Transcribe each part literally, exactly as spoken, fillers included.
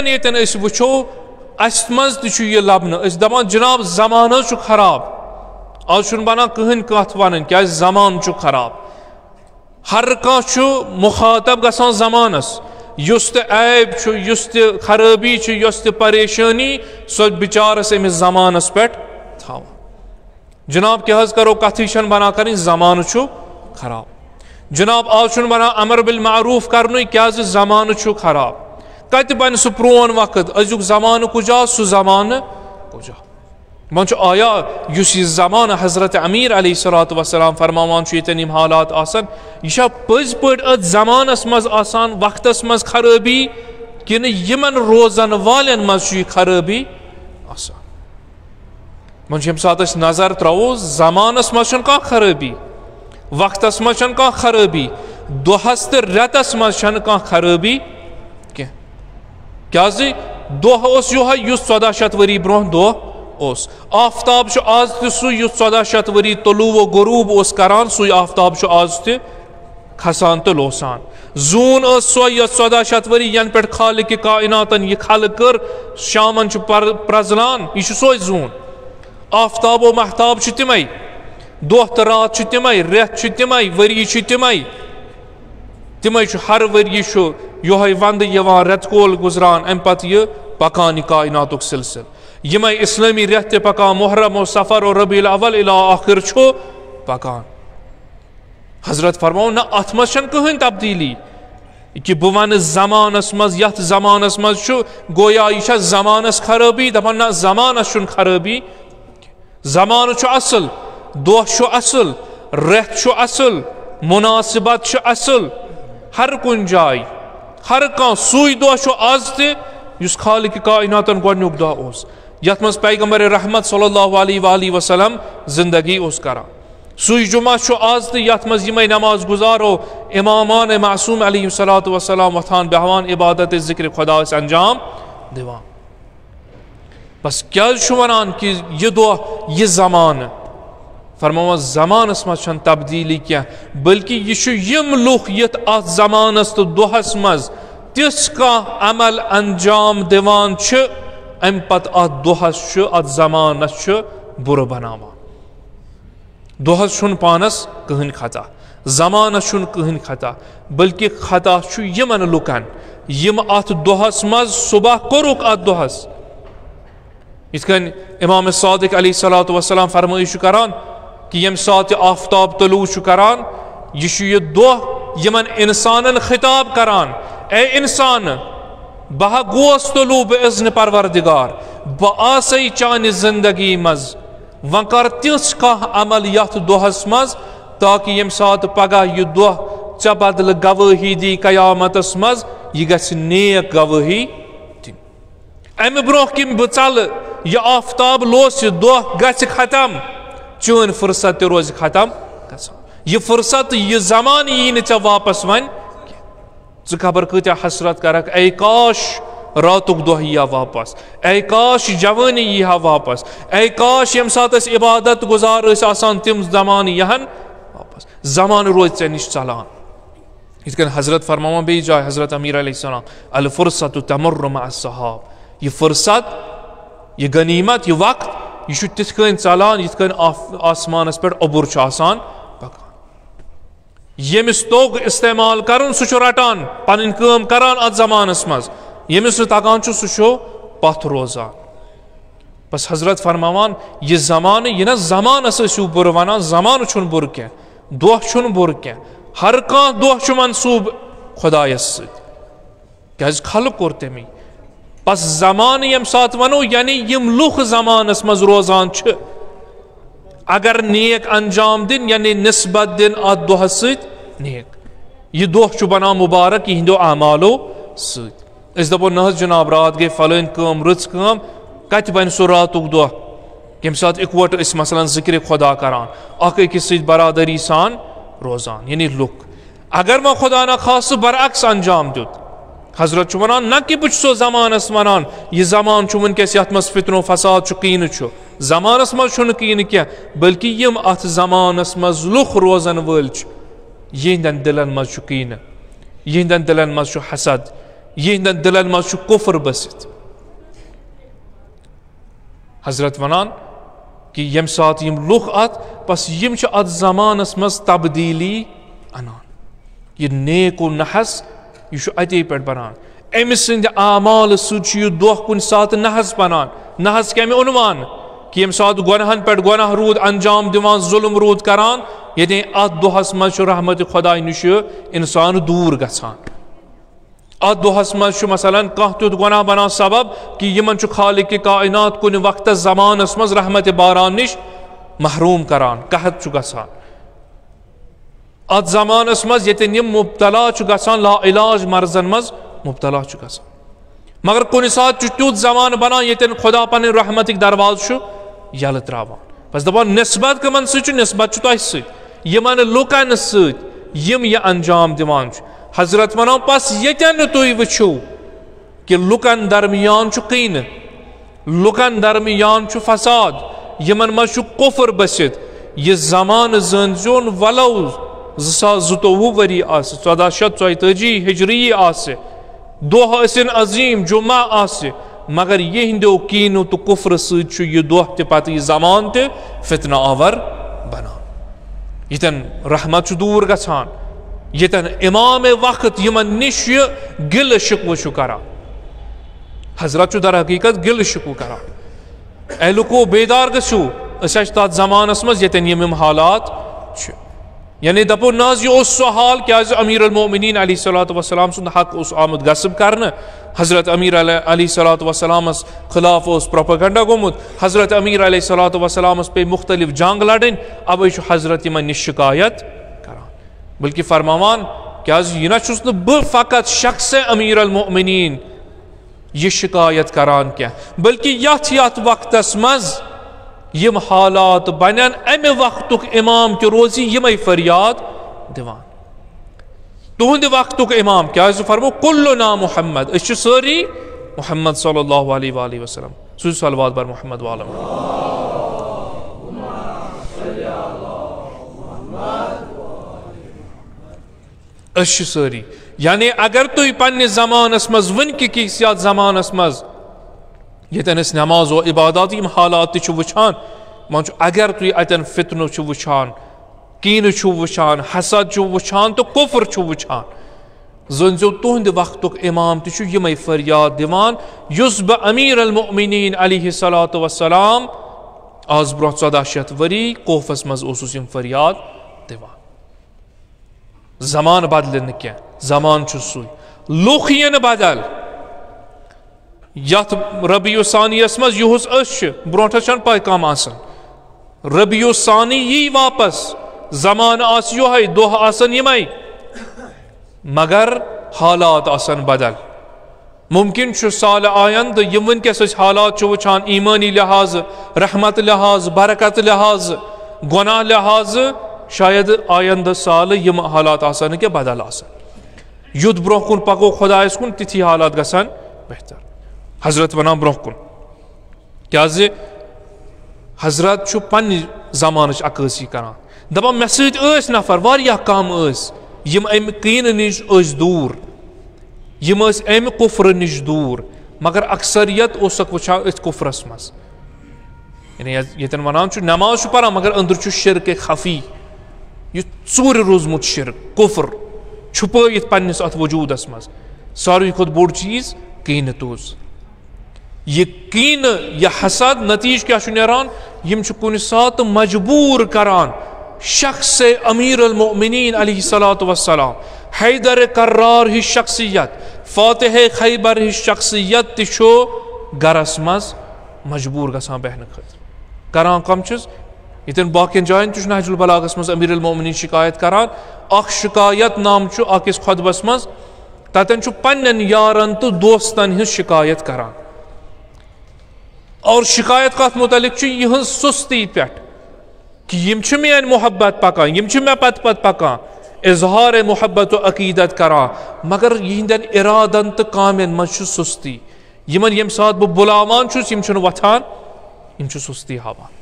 ییٚتٮ۪ن أسۍ وٕچھو، اَسہِ منٛز تہِ چھُ یہِ لَبنہٕ۔ أسۍ دَپان، "جِناب، زمانہٕ حظ چھُ خراب، آز چھُنہٕ بَنان کٕہٕنۍ کَتھ وَنٕنۍ، کیٛازِ زمانہٕ چھُ خراب۔" ہر کانٛہہ چھُ مُخاطب گژھان زمانَس۔ یُس تہِ عیب چھُ، یُس تہِ خرٲبی چھِ، یۄس تہِ پریشٲنی، سۄ بِچارَس أمِس زمانَس پٮ۪ٹھ تھاوان۔ جناب، کیٛاہ حظ کرو، کتھٕے چھنہٕ بنان کرٕنۍ، زمانہٕ چھُ خراب۔ جناب، آز چھُنہٕ بنان امر بالمعروف کرنُے، کیٛازِ زمانہٕ چھُ خراب۔ کتہِ بنہِ سُہ پرون وقت؟ أزیُک زمانہٕ کُجا، سُہ زمانہٕ کُجا؟ وۄنۍ چھُ آیا یُس یہِ زمانہٕ حضرت امیر علیہ الصلوۃ والسلام فرماوان چھُ، ییٚتٮ۪ن یِم حالات آسن، یہِ چھا پٔزۍ پٲٹھۍ أتھۍ زمانس منٛز آسان، وقتس منٛز خرٲبی، کِنہٕ یِمن روزن والٮ۪ن منٛز چھُ یہِ خرٲبی آسان؟ وۄنۍ چھُ ییٚمہِ ساتہٕ أسۍ نظر ترٛاوو، زمانس منٛز چھَنہٕ کانٛہہ خرٲبی، وقتس منٛز چھَنہٕ کانٛہہ خرٲبی، دۄہس تہٕ رٮ۪تس منٛز چھَنہٕ کانٛہہ خرٲبی کینٛہہ۔ کیٛازِ؟ دۄہ اوس یِہوٚے، یُس ژۄداہ شیٚتھ ؤری برٛونٛہہ دۄہ اوس۔ آفتاب چھُ آز تہِ سُے، یُس ژۄداہ شیٚتھ ؤری طلوع و غروب اوس کران، سُے آفتاب چھُ آز تہِ کھسان تہٕ لوسان۔ زوٗن ٲس سۄے، یۄس ژۄداہ شیٚتھ ؤری ینہٕ پٮ۪ٹھ خالق کائناتن یہِ خلق کٔر، شامن چھُ پر-، پرٛزلان، یہِ چھُ سۄے زوٗن۔ آفتاب و مہتاب چھِ تِمے، دۄہ تہٕ راتھ چھِ تِمے، رٮ۪تھ چھِ تِمے، ؤری چھِ تِمے۔ تِمے چھُ، ہر ؤری چھُ یِہوٚے ونٛدٕ یِوان، رٮ۪تہٕ کول گُزران، اَمہِ پتہٕ یہِ پکان یہِ کائناتُک سلسلہٕ۔ یِمے اسلٲمی رٮ۪تھ تہِ پکان، محرم و صفر و ربیع الاول الی آخر چھُ پکان۔ حضرت فرماوُن، نہ، اتھ منٛز چھنہٕ کٕہٕنۍ تبدیلی۔ کہِ بہٕ ونہٕ زمانس منٛز، یتھ زمانس منٛز چھُ، گویا یہِ چھا زمانس خرٲبی؟ دپان، نہ، زمانس چھُنہٕ خرٲبی۔ زمانہٕ چھُ اصل، دۄہ چھُ اصل، رٮ۪تھ چھُ اصل، مناسبت چھِ اصل، ہر کُنہِ جایہِ، ہر کانٛہہ سُے دۄہ چھُ آز تہِ، یُس خالق کائناتن گۄڈنیُک دۄہ اوس، یتھ منٛز پیغمبر رحمت صلی اللہ علیہ وآلہ وسلم زندگی اوس کران۔ سُے جمعہ چھُ آز تہِ، یتھ منٛز یِمے نماز گزارو امامان معصوم علیہ الصلوۃ والسلام وۄتھان بیہوان، عبادت ذکر خدا ٲسۍ انجام دِوان۔ بس کیٛازِ چھُ ونان کہِ یہِ دۄہ، یہِ زمانہٕ؟ فرماوان، زمانس منٛز چھنہٕ تبدیلی کینٛہہ، بلکہِ یہِ چھُ یِم لُکھ یتھ اتھ زمانس تہٕ دۄہس منٛز تِژھ کانٛہہ عمل انجام دِوان چھِ، امہِ پتہٕ اتھ دۄہس چھُ، اتھ زمانس چھُ بُرٕ بناوان۔ دۄہس چھُنہٕ پانس کٕہٕنۍ خطا، زمانس چھُنہٕ کٕہٕنۍ خطا، بلکہِ خطا چھُ یِمن لُکن، یِم اتھ دۄہس منٛز صبح کوٚرُکھ اتھ دۄہس۔ یِتھ کٔنۍ امام صادق علیہ الصلوۃ والسلام فرمٲیش چھُ کران کہِ ییٚمہِ ساتہٕ یہِ آفتاب طلوع چھُ کران، یہِ چھُ یہِ دۄہ یِمن انسانن خطاب کران، اے انسان، بہٕ ہا گوس طلوع بہ اذن پروردگار، بہٕ آسے چانہِ زندگی منٛز، وۄنۍ کر تِژھ کانٛہہ عمل یتھ دۄہس منٛز، تاکہِ ییٚمہِ ساتہٕ پگاہ یہِ دۄہ ژےٚ بدلہٕ گوٲہی دی قیامتس منٛز، یہِ گژھِ نیک گوٲہی دِنۍ۔ امہِ برونٛہہ کِنۍ بہٕ ژلہٕ، یہِ آفتاب لوسہِ، دۄہ گژھِ ختم، چٲنۍ فرصت تہِ روزِ ختم گژھان۔ یہِ فرصت، یہِ زمانہٕ یی نہٕ ژےٚ واپس وۄنۍ۔ ژٕ خبر کۭتیاہ حسرت کرکھ، اے کاش راتُک دۄہ یی ہا واپس، اے کاش جوٲنی یی ہا واپس، اے کاش ییٚمہِ ساتہٕ أسۍ عبادت گزار ٲسۍ آسان، تِم زمانہٕ یِہن واپس۔ زمانہٕ روزِ ژےٚ نِش ژلان۔ یِتھ کٔنۍ حضرت فرماوان بیٚیہِ جایہِ، حضرت امیر علیہ السلام، "الفرصت تمر مع السحاب"، یہِ فرصت، یہِ غنیمت، یہِ وقت، یہِ چھُ تِتھ کٔنۍ ژلان، یِتھ کٔنۍ آف-، آسمانس پٮ۪ٹھ اوٚبُر چھُ آسان پکان۔ ییٚمِس توٚگ استعمال کرُن، سُہ چھُ رٹان، پنٕنۍ کٲم کران اتھ زمانس منٛز۔ ییٚمِس نہٕ تگان چھُ، سُہ چھُ پتھ روزان۔ بس حضرت فرماوان، یہِ زمانہٕ، یہِ نہ زمانس ٲسِو بُرٕ ونان، زمانہٕ چھُنہٕ بُرٕ کینٛہہ، دۄہ چھُنہٕ بُرٕ کینٛہہ، ہر کانٛہہ دۄہ چھُ منسوب خدایس سۭتۍ۔ کیازِ خلق کوٚر تٔمی۔ پس زمانہٕ ییٚمہِ ساتہٕ ونو، یعنی یِم لُکھ زمانس منٛز روزان چھِ، اگر نیک انجام دِن، یعنی نسبت دِن اتھ دۄہس سۭتۍ نیک، یہِ دۄہ چھُ بنان مبارک یِہنٛدیو اعمالو سۭتۍ۔ أسۍ دپو، نہ حظ جناب، راتھ گٔے فلٲنۍ کٲم، رٕژ کٲم، کتہِ بنہِ سُہ راتُک دۄہ؟ ییٚمہِ ساتہٕ اِکوٹہٕ أسۍ مثلاً ذکرِ خدا کران، اکھ أکِس سۭتۍ برادری سان روزان، یعنی لُکھ۔ اگر وۄنۍ خدا نخواستہٕ برعکس انجام دیُت، حضرت چھُ ونان، نہ کہِ بہٕ چھُسو زمانس ونان، یہِ زمان چھُ وٕنکیٚس یتھ منٛز فتنہٕ و فساد چھُ، کینہہ چھُ، زمانس منٛز چھُنہٕ کینہہ، بلکہِ یِم اتھ زمانس منٛز لُکھ روزن وٲلۍ چھِ، یِہنٛدٮ۪ن دِلن منٛز چھُ کینہٕ، یِہنٛدٮ۪ن دِلن منٛز چھُ حسد، یِہنٛدٮ۪ن دِلن منٛز چھُ کُفر بٔسِتھ۔ حضرت ونان کہِ ییٚمہِ ساتہٕ یِم لُکھ اتھ، بس یِم چھِ اتھ زمانس منٛز تبدیٖلی انان۔ یہِ نیک و نحس، یہِ چھُ اتے پٮ۪ٹھ بنان۔ أمۍ سٕنٛدِ اعمال سۭتۍ چھُ یہِ دۄہ کُنہِ ساتہٕ نحس بنان۔ نحس کمہِ عنوان؟ کہِ ییٚمہِ ساتہٕ گۄناہن پٮ۪ٹھ گۄناہ روٗد انجام دِوان، ظلم روٗد کران، ییٚتٮ۪ن اتھ دۄہس منٛز چھُ رحمت خۄداے نِش انسان دوٗر گژھان۔ اتھ دۄہس منٛز چھُ مثلاً کانٛہہ تیُتھ گۄناہ بنان سبب کہِ یِمن چھُ خالق کائنات کُنہِ وقتس زمانس منٛز رحمت باران نِش محروم کران، قحط چھُ گژھان۔ اتھ زمانس منٛز ییٚتٮ۪ن یِم مبتلا چھُ گژھان، لا علاج مرضن منٛز مبتلا چھُ گژھان، مگر کُنہِ ساتہٕ چھُ تیُتھ زمانہٕ بنان ییٚتٮ۪ن خدا پنٕنۍ رحمتٕکۍ دروازٕ چھُ یلہٕ تراوان۔ بس دپان، نسبت کمن سۭتۍ چھُ؟ نسبت چھُ تۄہہِ سۭتۍ، یِمن لُکن سۭتۍ یِم یہِ انجام دِوان چھِ۔ حضرت ونان، بس ییٚتٮ۪ن نہٕ تُہۍ وٕچھِو کہِ لُکن درمیان چھُ کینہٕ، لُکن درمیان چھُ فساد، یِمن منٛز چھُ کفر بٔسِتھ، یہِ زمانہٕ زٲنزیون ولو زٕ ساس زٕتووُہ ؤری آسہِ، ژۄداہ شیٚتھ ژۄیتٲجی ہجری آسہِ، دۄہ ٲسِن عظیٖم، جمعہ آسہِ، مگر یِہنٛدیو کینو تہٕ کفرٕ سۭتۍ چھُ یہِ دۄہ تہِ پتہٕ یہِ زمان تہِ فتنہٕ آور بنان۔ ییٚتٮ۪ن رحمت چھُ دوٗر گژھان، ییٚتٮ۪ن امام وقت یِمن نِش یہِ گِلہٕ شِکوٕ چھُ کران۔ حضرت چھُ در حقیقت گِلہٕ شِکوٕ کران۔ اے لُکو، بیدار گٔژھِو، أسۍ حظ چھِ تَتھ زمانَس منٛز ییٚتٮ۪ن یِم یِم حالات چھِ۔ یعنی دَپو نہ حظ، یہِ اوس سُہ حال، کیٛازِ امیر المومنین علیہ الصلوۃ والسلام سُنٛد حق اوس آمُت غصب کرنہٕ۔ حضرت امیر علیہ، علیہ الصلوۃ والسلامَس خلاف اوس پروپیگنڈا گوٚمُت۔ حضرت امیر علیہ الصلوۃ والسلامَس پیٚیہِ مُختلف جنگ لڑٕنۍ، اَوَے چھُ حضرت یِمَن نِش شکایت کران۔ بلکہ فرماوان، کیٛازِ یہِ نہ چھُس نہٕ بہٕ فقط شخص امیر المومنین یہِ شکایت کران کینٛہہ، بلکہ یتھ یتھ وقتس منٛز یِم حالات بنن، امہِ وقتُک امام تہِ روزِ یِمے فریاد دِوان۔ تُہنٛدِ وقتُک امام، کیٛازِ فرمو، کلنا محمد، أسۍ چھِ سٲری محمد صلی اللہ علیہ وآلہ وسلم۔ سُے صلوات بر محمد والم۔ أسۍ چھِ سٲری، یعنی اگر تُہۍ پننِس زمانس منٛز، وٕنکہِ کِس یتھ زمانس منٛز، ییٚتٮ۪ن أسۍ نماز و عبادات یِم حالات تہِ چھِ وٕچھان، مان چھُ، اگر تُہۍ اتٮ۪ن فتنہٕ چھِو وٕچھان، کینہٕ چھِو وٕچھان، حسد چھِو وٕچھان تہٕ کفر چھِو وٕچھان، زٲنزیو تُہنٛدِ وقتُک امام تہِ چھُ یِمے فریاد دِوان، یُس بہٕ امیر المؤمنین علیہ الصلوۃ والسلام آز برونٛہہ ژۄداہ شیٚتھ ؤری کوفس منٛز اوسُس یِم فریاد دِوان۔ زمانہٕ بدلہِ نہٕ کینٛہہ، زمانہٕ چھُ سُے، لُکھ یِنہٕ بدل۔ یتھ ربیع الثانیس منٛز یُہُس أسۍ چھِ، برونٛٹھس چھنہٕ پاے کم آسان۔ ربیع الثانی یی واپس، زمانہٕ آسہِ یۄہے، دۄہ آسن یِمے، مگر حالات آسن بدل۔ ممکن چھُ سال آیندٕ، یِم وٕنکیٚس أسۍ حالات چھِ وٕچھان، ایمٲنی لحاظہٕ، رحمت لحاظہٕ، برکت لحاظہٕ، گۄناہ لحاظہٕ، شاید آیندٕ سالہٕ یِم حالات آسن نہٕ کینٛہہ، بدل آسن۔ یُتھ برونٛہہ کُن پکو خۄدایس کُن، تِتھی حالات گژھن بہتر۔ حضرت ونان برونٛہہ کُن، کیازِ حضرت چھُ پننہِ زمانٕچ عکٲسی کران، دپان، مےٚ سۭتۍ ٲسۍ نفر، واریاہ کم ٲسۍ، یِم امہِ کینہٕ نِش ٲسۍ دوٗر، یِم ٲسۍ امہِ کفرٕ نِش دوٗر، مگر اکثریت اوسکھ وٕچھان أتھۍ کفرس منٛز۔ یعنی یتھ، ییٚتٮ۪ن ونان چھُ، نماز چھُ پران، مگر أنٛدرٕ چھُ شرک خفی، یہِ ژوٗرِ روٗزمُت شرک، کفر، چھُپٲیِتھ پننِس اتھ وجوٗدس منٛز۔ ساروی کھۄتہٕ بوٚڑ چیٖز کینہٕ توز۔ یہِ کینہٕ، یہِ حسد، نتیجہٕ کیٛاہ چھُ نیران؟ یِم چھِ کُنہِ ساتہٕ مجبوٗر کران شخص امیر المؤمنین علیہ الصلوۃ والسلام، حیدر کرار ہِش شخصیت، فاتح خیبر ہِش شخصیت تہِ چھُ گرس منٛز مجبوٗر گژھان بیٚہنہٕ خٲطرٕ۔ کران کم چھُس؟ ییٚتٮ۪ن باقین جاین تہِ چھُ نہج البلاغس منٛز امیر المؤمنین شکایت کران۔ اکھ شکایت نامہٕ چھُ اکھ أکِس خطبس منٛز، تتٮ۪ن چھُ پننٮ۪ن یارن تہٕ دوستن ہٕنٛز شکایت کران۔ اور شکایت کتھ متعلق چھُ؟ یِہٕنٛز سستی پٮ۪ٹھ، کہِ یِم چھِ میٲنۍ محبت پکان، یِم چھِ مےٚ پتہٕ پتہٕ پکان، اظہار محبت و عقیدت کران، مگر یِہنٛدٮ۪ن ارادن تہٕ کامٮ۪ن منٛز چھُ سستی۔ یِمن ییٚمہِ ساتہٕ بہٕ بُلاوان چھُس، یِم چھِنہٕ وۄتھان، یِم چھِ سُستی ہاوان۔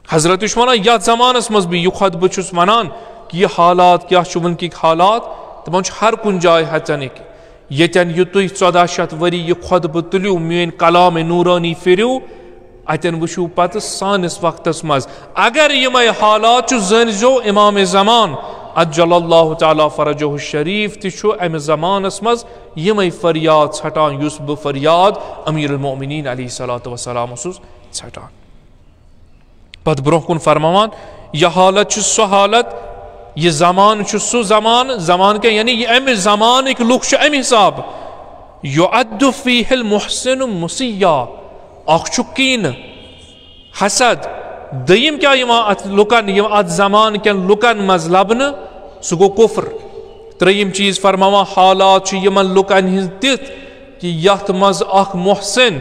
حضرت چھُ ونان، یتھ زمانس منٛز بہٕ یہِ خطبہٕ چھُس ونان کہِ یہِ حالات کیٛاہ چھُ، وٕنکِکۍ حالات، دپان چھُ ہر کُنہِ جایہِ ہژن أکہِ۔ ییٚتٮ۪ن یہِ تُہۍ ژۄداہ شیٚتھ ؤری یہِ خۄطبہٕ تُلِو، میٲنۍ کلام نورانی پھِرِو، اتٮ۪ن وٕچھِو پتہٕ سٲنِس وقتس منٛز۔ اگر یِمے حالات چھُ، زٲنۍزیو امام زمان عجل اللہ تعالیٰ فرجہ الشریف تہِ چھُ امہِ زمانس منٛز یِمے فریاد ژھٹان، یُس بہٕ فریاد امیر المؤمنین علیہ الصلوۃ والسلام اوسُس ژھٹان۔ پتہٕ برونٛہہ کُن فرماوان، یہِ حالت چھِ سۄ حالت، یہِ زمانہٕ چھُ سُہ زمانہٕ، زمانہٕ کیٛاہ؟ یعنی یہِ امہِ زمانٕکۍ لُکھ چھِ امہِ حساب، یُعدُّ فیہ المحسن مسیّا، اکھ چھُ کینہٕ، حسد، دوٚیِم کیٛاہ یِوان اتھ لُکن، یِم اتھ زمانہٕ کٮ۪ن لُکن منٛز لبنہٕ، سُہ گوٚو کفر۔ ترٛیٚیِم چیٖز فرماوان، حالات چھِ یِمن لُکن ہٕنٛز تِتھ کہِ یتھ منٛز اکھ محسن،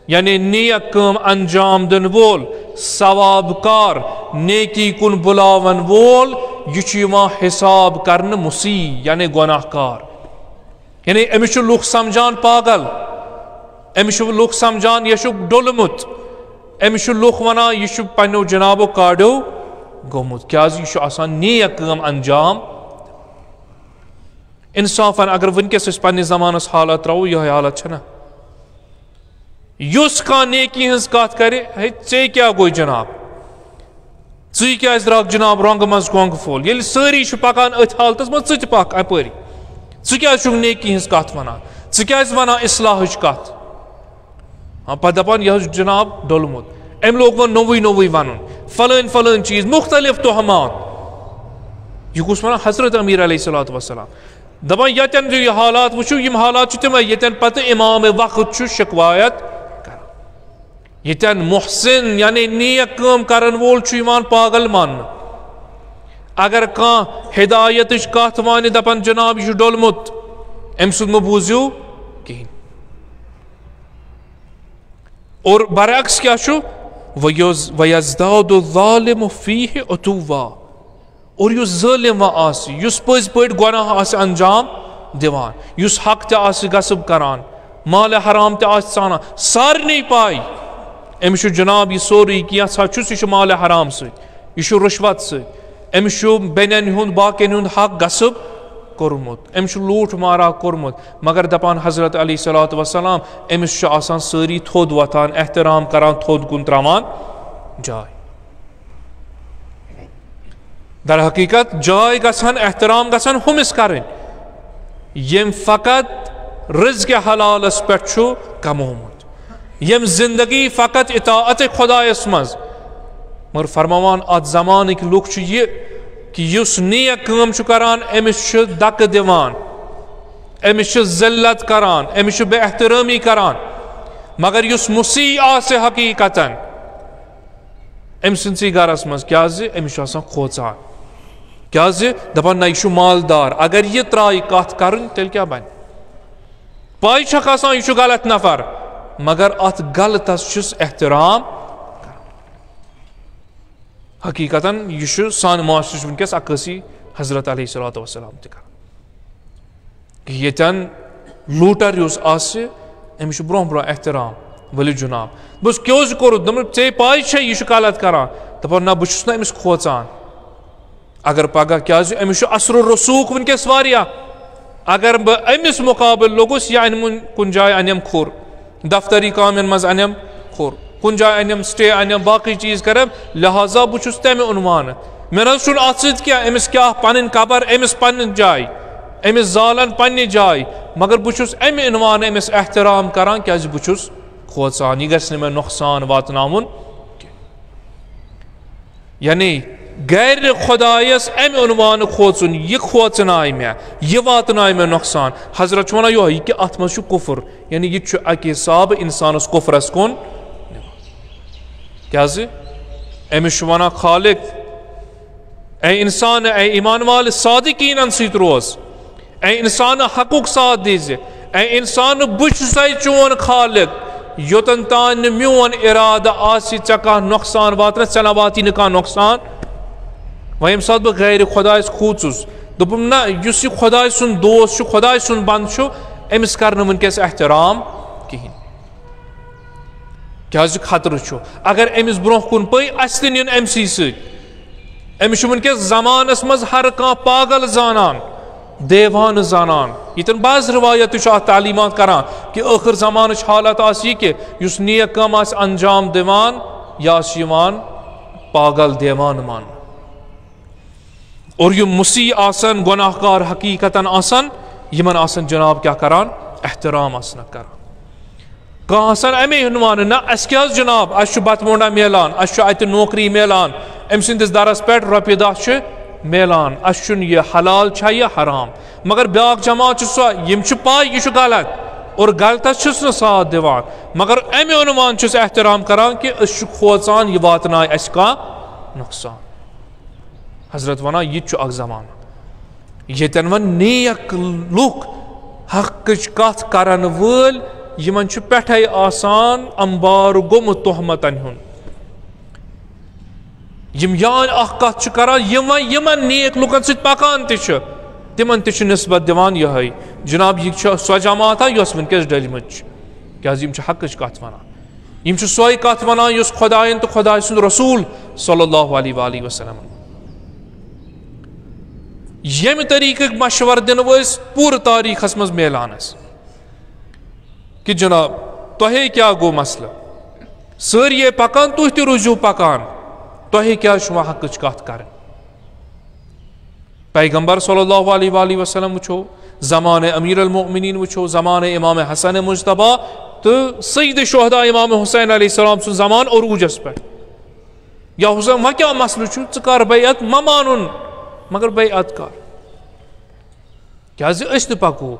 یعنی نیک کٲم انجام دِنہٕ وول، ثواب کار، نیکی کُن بُلاون وول، یہِ چھُ یِوان حساب کرنہٕ مسیء، یعنی گۄناہ کار۔ یعنی أمِس چھُ لُکھ سمجھان پاگل، أمِس چھُ لُکھ سمجھان یہِ چھُ ڈوٚلمُت، أمِس چھُ لُکھ ونان یہِ چھُ پننیو جنابو کاڈیو گوٚمُت، کیازِ یہِ چھُ آسان نیک کٲم انجام۔ انصافاً اگر وٕنکیٚس أسۍ پننِس زمانس حالت ترٛاوو، یِہوٚے حالت چھَنہ؟ یُس کانٛہہ نیکی ہٕنٛز کتھ کرِ، ہے، ژے کیٛاہ گوٚے جناب؟ ژٕے کیٛازِ درٛاکھ جناب رۄنٛگہٕ منٛز کۄنٛگہٕ پھوٚل؟ ییٚلہِ سٲری چھِ پکان أتھۍ حالتس منٛز، ژٕ تہِ پکھ اپٲری۔ ژٕ کیٛازِ چھُکھ نیکی ہٕنٛز کتھ ونان؟ ژٕ کیٛازِ ونان اصلاحٕچ کتھ؟ ہاں، پتہٕ دپان، یہِ حظ چھُ جناب ڈوٚلمُت۔ أمۍ لوگ وۄنۍ نوٚوُے نوٚوُے ونُن، فلٲنۍ فلٲنۍ چیٖز، مختلف توہمات۔ یہِ کُس ونان؟ حضرت امیر علیہ الصلوۃ والسلام۔ دپان، یتٮ۪ن تُہۍ یہِ حالات وٕچھِو، یِم حالات چھِ تِمے، یتٮ۪ن پتہٕ امام وقت چھُ شکوایت کران۔ یتٮ۪ن محسن، یعنی نیک کٲم کرن وول، چھُ یِوان پاگل ماننہٕ۔ اگر کانٛہہ ہدایتٕچ کتھ وانہِ، دپان، جناب، یہِ چھُ ڈوٚلمُت، أمۍ سُنٛد مہٕ بوٗزِو کِہیٖنۍ۔ اور برعکس کیٛاہ چھُ؟ وَیُز-، وَیَزْدَادُ الظَّالِمُ فِیہِ عُتُوًّا۔ اور یُس ظٲلِم وۄنۍ آسہِ، یُس پٔزۍ پٲٹھۍ گۄناہ آسہِ انجام دِوان، یُس حق تہِ آسہِ غصب کران، مالِ حرام تہِ آسہِ ژانان، سارنٕے پاے أمِس چھُ جناب یہِ سورُے کینٛژھا چھُس، یہِ چھُ مالِ حرام سۭتۍ، یہِ چھُ رُشوت سۭتۍ، أمِس چھُ بیٚنٮ۪ن ہُنٛد، باقین ہُنٛد حق غصب کوٚرمُت، أمِس چھُ لوٗٹھ مارا کوٚرمُت۔ مگر دپان حضرت علیہ الصلوۃ والسلام، أمِس چھُ آسان سٲری تھوٚد وۄتھان، احترام کران، تھوٚد کُن تراوان جاے۔ در حقیقت جاے گژھن، احترام گژھن ہُمِس کرٕنۍ، ییٚمۍ فقط رزق حلالس پٮ۪ٹھ چھُ کمومُت، ییٚمۍ زندگی فقط اطاعت خدایس منٛز۔ مگر فرماوان، اتھ زمانٕکۍ لُکھ چھِ یہِ کہِ یُس نیک کٲم چھُ کران، أمِس چھِ دکہٕ دِوان، أمِس چھِ ذلت کران، أمِس چھِ بے احترٲمی کران۔ مگر یُس مسیح آسہِ حقیقتاً، أمۍ سٕنٛدسٕے گرس منٛز، کیازِ أمِس چھُ آسان کھوژان، کیازِ دپان، نہ، یہِ چھُ مالدار، اگر یہِ ترایہِ کتھ کرٕنۍ، تیٚلہِ کیٛاہ بنہِ؟ پاے چھکھ آسان، یہِ چھُ غلط نفر، مگر اتھ غلطس چھُس احترام کران۔ حقیقتاً یہِ چھُ سانہِ معاشرٕچ وٕنکیٚس عکٲسی حضرت علیہ الصلوۃ والسلام تہِ کران۔ ییٚتٮ۪ن لوٗٹر یُس آسہِ، أمِس چھُ برونٛہہ برونٛہہ احترام، ؤلِو جناب۔ بہٕ چھُس، کیٛاہ اوس یہِ کوٚرمُت؟ دوٚپمَس، ژےٚ پاے چھےٚ یہِ چھُ غلط کران؟ دَپان، نہ، بہٕ چھُس نہٕ أمِس کھوژان۔ اگر پگاہ، کیٛازِ أمِس چھُ اثر و رسوخ وٕنکیٚس واریاہ۔ اگر بہٕ أمِس مُقابل لوٚگُس، یہِ اَنہِ وۄنۍ کُنہِ جایہِ اَنٮ۪م کھوٚر، دفتری کامٮ۪ن منٛز اَنٮ۪م کھوٚر، کُنہِ جایہِ اَنٮ۪م سٹے، اَنٮ۪م باقٕے چیٖز کَرٮ۪م، لہذا بہٕ چھُس تَمہِ عنوانہٕ۔ مےٚ نہ حظ چھُنہٕ اَتھ سۭتۍ کینٛہہ، أمِس کیٛاہ پَنٕنۍ قبر، أمِس پَنٕنۍ جاے، أمِس زالَن پنٛنہِ جاے، مگر بہٕ چھُس اَمہِ عنوانہٕ أمِس احترام کَران، کیٛازِ بہٕ چھُس کھوژان، یہِ گژھِ نہٕ مےٚ نۄقصان واتناوُن کینٛہہ۔ یعنی غیر خدایس امہِ عنوانہٕ کھوژُن، یہِ کھوژنایہِ مےٚ، یہِ واتنایہِ مےٚ نۄقصان۔ حضرت چھُ ونان یِہوٚے، یہِ کہِ اتھ منٛز چھُ کفر، یعنی یہِ تہِ چھُ اکہِ حسابہٕ انسانس کفرس کُن نِوان۔ کیازِ؟ أمِس چھُ ونان خالق، اے انسان، اے ایمان والہِ، صادقینن سۭتۍ روز۔ اے انسان، حقُک ساتھ دیٖزِ۔ اے انسان، بہٕ چھُسے چون خالق۔ یوٚتن تام نہٕ میون ارادٕ آسہِ ژےٚ کانٛہہ نۄقصان واتنس، ژےٚ نہ واتی نہٕ کانٛہہ نۄقصان۔ وۄنۍ ییٚمہِ ساتہٕ بہٕ غیر خۄدایس کھوٗژُس، دوٚپُم، نہ، یُس یہِ خۄداے سُنٛد دوست چھُ، خۄداے سُنٛد بنٛدٕ چھُ، أمِس کرنہٕ وٕنکیٚس احترام کِہینۍ۔ کیازِ خطرٕ چھُ، اگر أمِس برونٛہہ کُن پے، اَسہِ تہِ نِن أمۍ سٕے سۭتۍ۔ أمِس چھُ وٕنکیٚس زمانس منٛز ہر کانٛہہ پاگل زانان، دیوانہٕ زانان۔ ییٚتٮ۪ن بعض روایت تہِ چھُ اَتھ تعلیٖمات کران کہِ ٲخٕر زمانٕچ حالت آسہِ یہِ کہِ یُس نیک کٲم آسہِ انجام دِوان، یہِ آسہِ یِوان پاگل دیوانہٕ ماننہٕ۔ اور یِم مسیح آسن، گۄناہ کار حقیٖقتاً آسن، یِمن آسن جناب کیٛاہ کران؟ احترام آسنکھ کران۔ کانٛہہ آسان اَمے عنوانہٕ، نہ، اَسہِ کیٛاہ حظ جناب، اَسہِ چھُ بَتہٕ موٚنٛڈا میلان، اَسہِ چھُ اَتہِ نوکری میلان، أمۍ سٕنٛدِس درس پٮ۪ٹھ رۄپیہِ دَہ چھِ میلان، اَسہِ چھُنہٕ یہِ حلال چھا یہِ حرام۔ مگر بیٛاکھ جماعت چھِ سۄ، یِم چھِ پَے یہِ چھُ غلط اور غلطس چھِس نہٕ ساتھ دِوان، مگر اَمہِ عنوان چھِس احترام کران کہِ أسۍ چھِ کھوژان یہِ واتنایہِ اَسہِ کانٛہہ نۄقصان۔ حضرت ونان، یہِ تہِ چھُ اکھ زمانہٕ ییٚتٮ۪ن وۄنۍ نیک لُکھ، حقٕچ کتھ کرن وٲلۍ، یِمن چھُ پٮ۪ٹھے آسان انبار گوٚمُت تہمتن ہُنٛد۔ یِم یان اکھ کتھ چھِ کران، یِم وۄنۍ یِمن نیک لُکن سۭتۍ پکان تہِ چھِ، تِمن تہِ چھِ نسبت دِوان یِہوٚے، جناب، یہِ چھِ سۄ جماعت ہا یۄس وٕنکیٚس ڈٔلمٕژ چھِ، کیازِ یِم چھِ حقٕچ کتھ ونان۔ یِم چھِ سۄے کتھ ونان یۄس خۄدایَن تہٕ خۄداے سُنٛد رسول صلی اللہ علیہ وآلہ وسلم۔ ییٚمہِ طریٖقٕکۍ مشورٕ دِنہٕ وٲلۍ پوٗرٕ تاریٖخس منٛز میلان ٲسۍ کہِ جناب، تۄہے کیٛاہ گوٚو مسلہٕ؟ سٲری یے پکان، تُہۍ تہِ روٗزِو پکان، تۄہے کیٛازِ چھُ وۄنۍ حقٕچ کتھ کرٕنۍ؟ پیغمبر صلی اللہ علیہ وآلہ وسلم وٕچھو، زمانہ امیر المؤمنین وٕچھو، زمانہ امام حسن مجتبیٰ تہٕ سید شہداء امام حسین علیہ السلام سُنٛد زمانہٕ عروجس پٮ۪ٹھ۔ یا حسین، وۄنۍ کیٛاہ مسلہٕ چھُ؟ ژٕ کر بیعت، مہ مانُن، مگر بیعت کر۔ کیٛازِ أسۍ تہِ پکو۔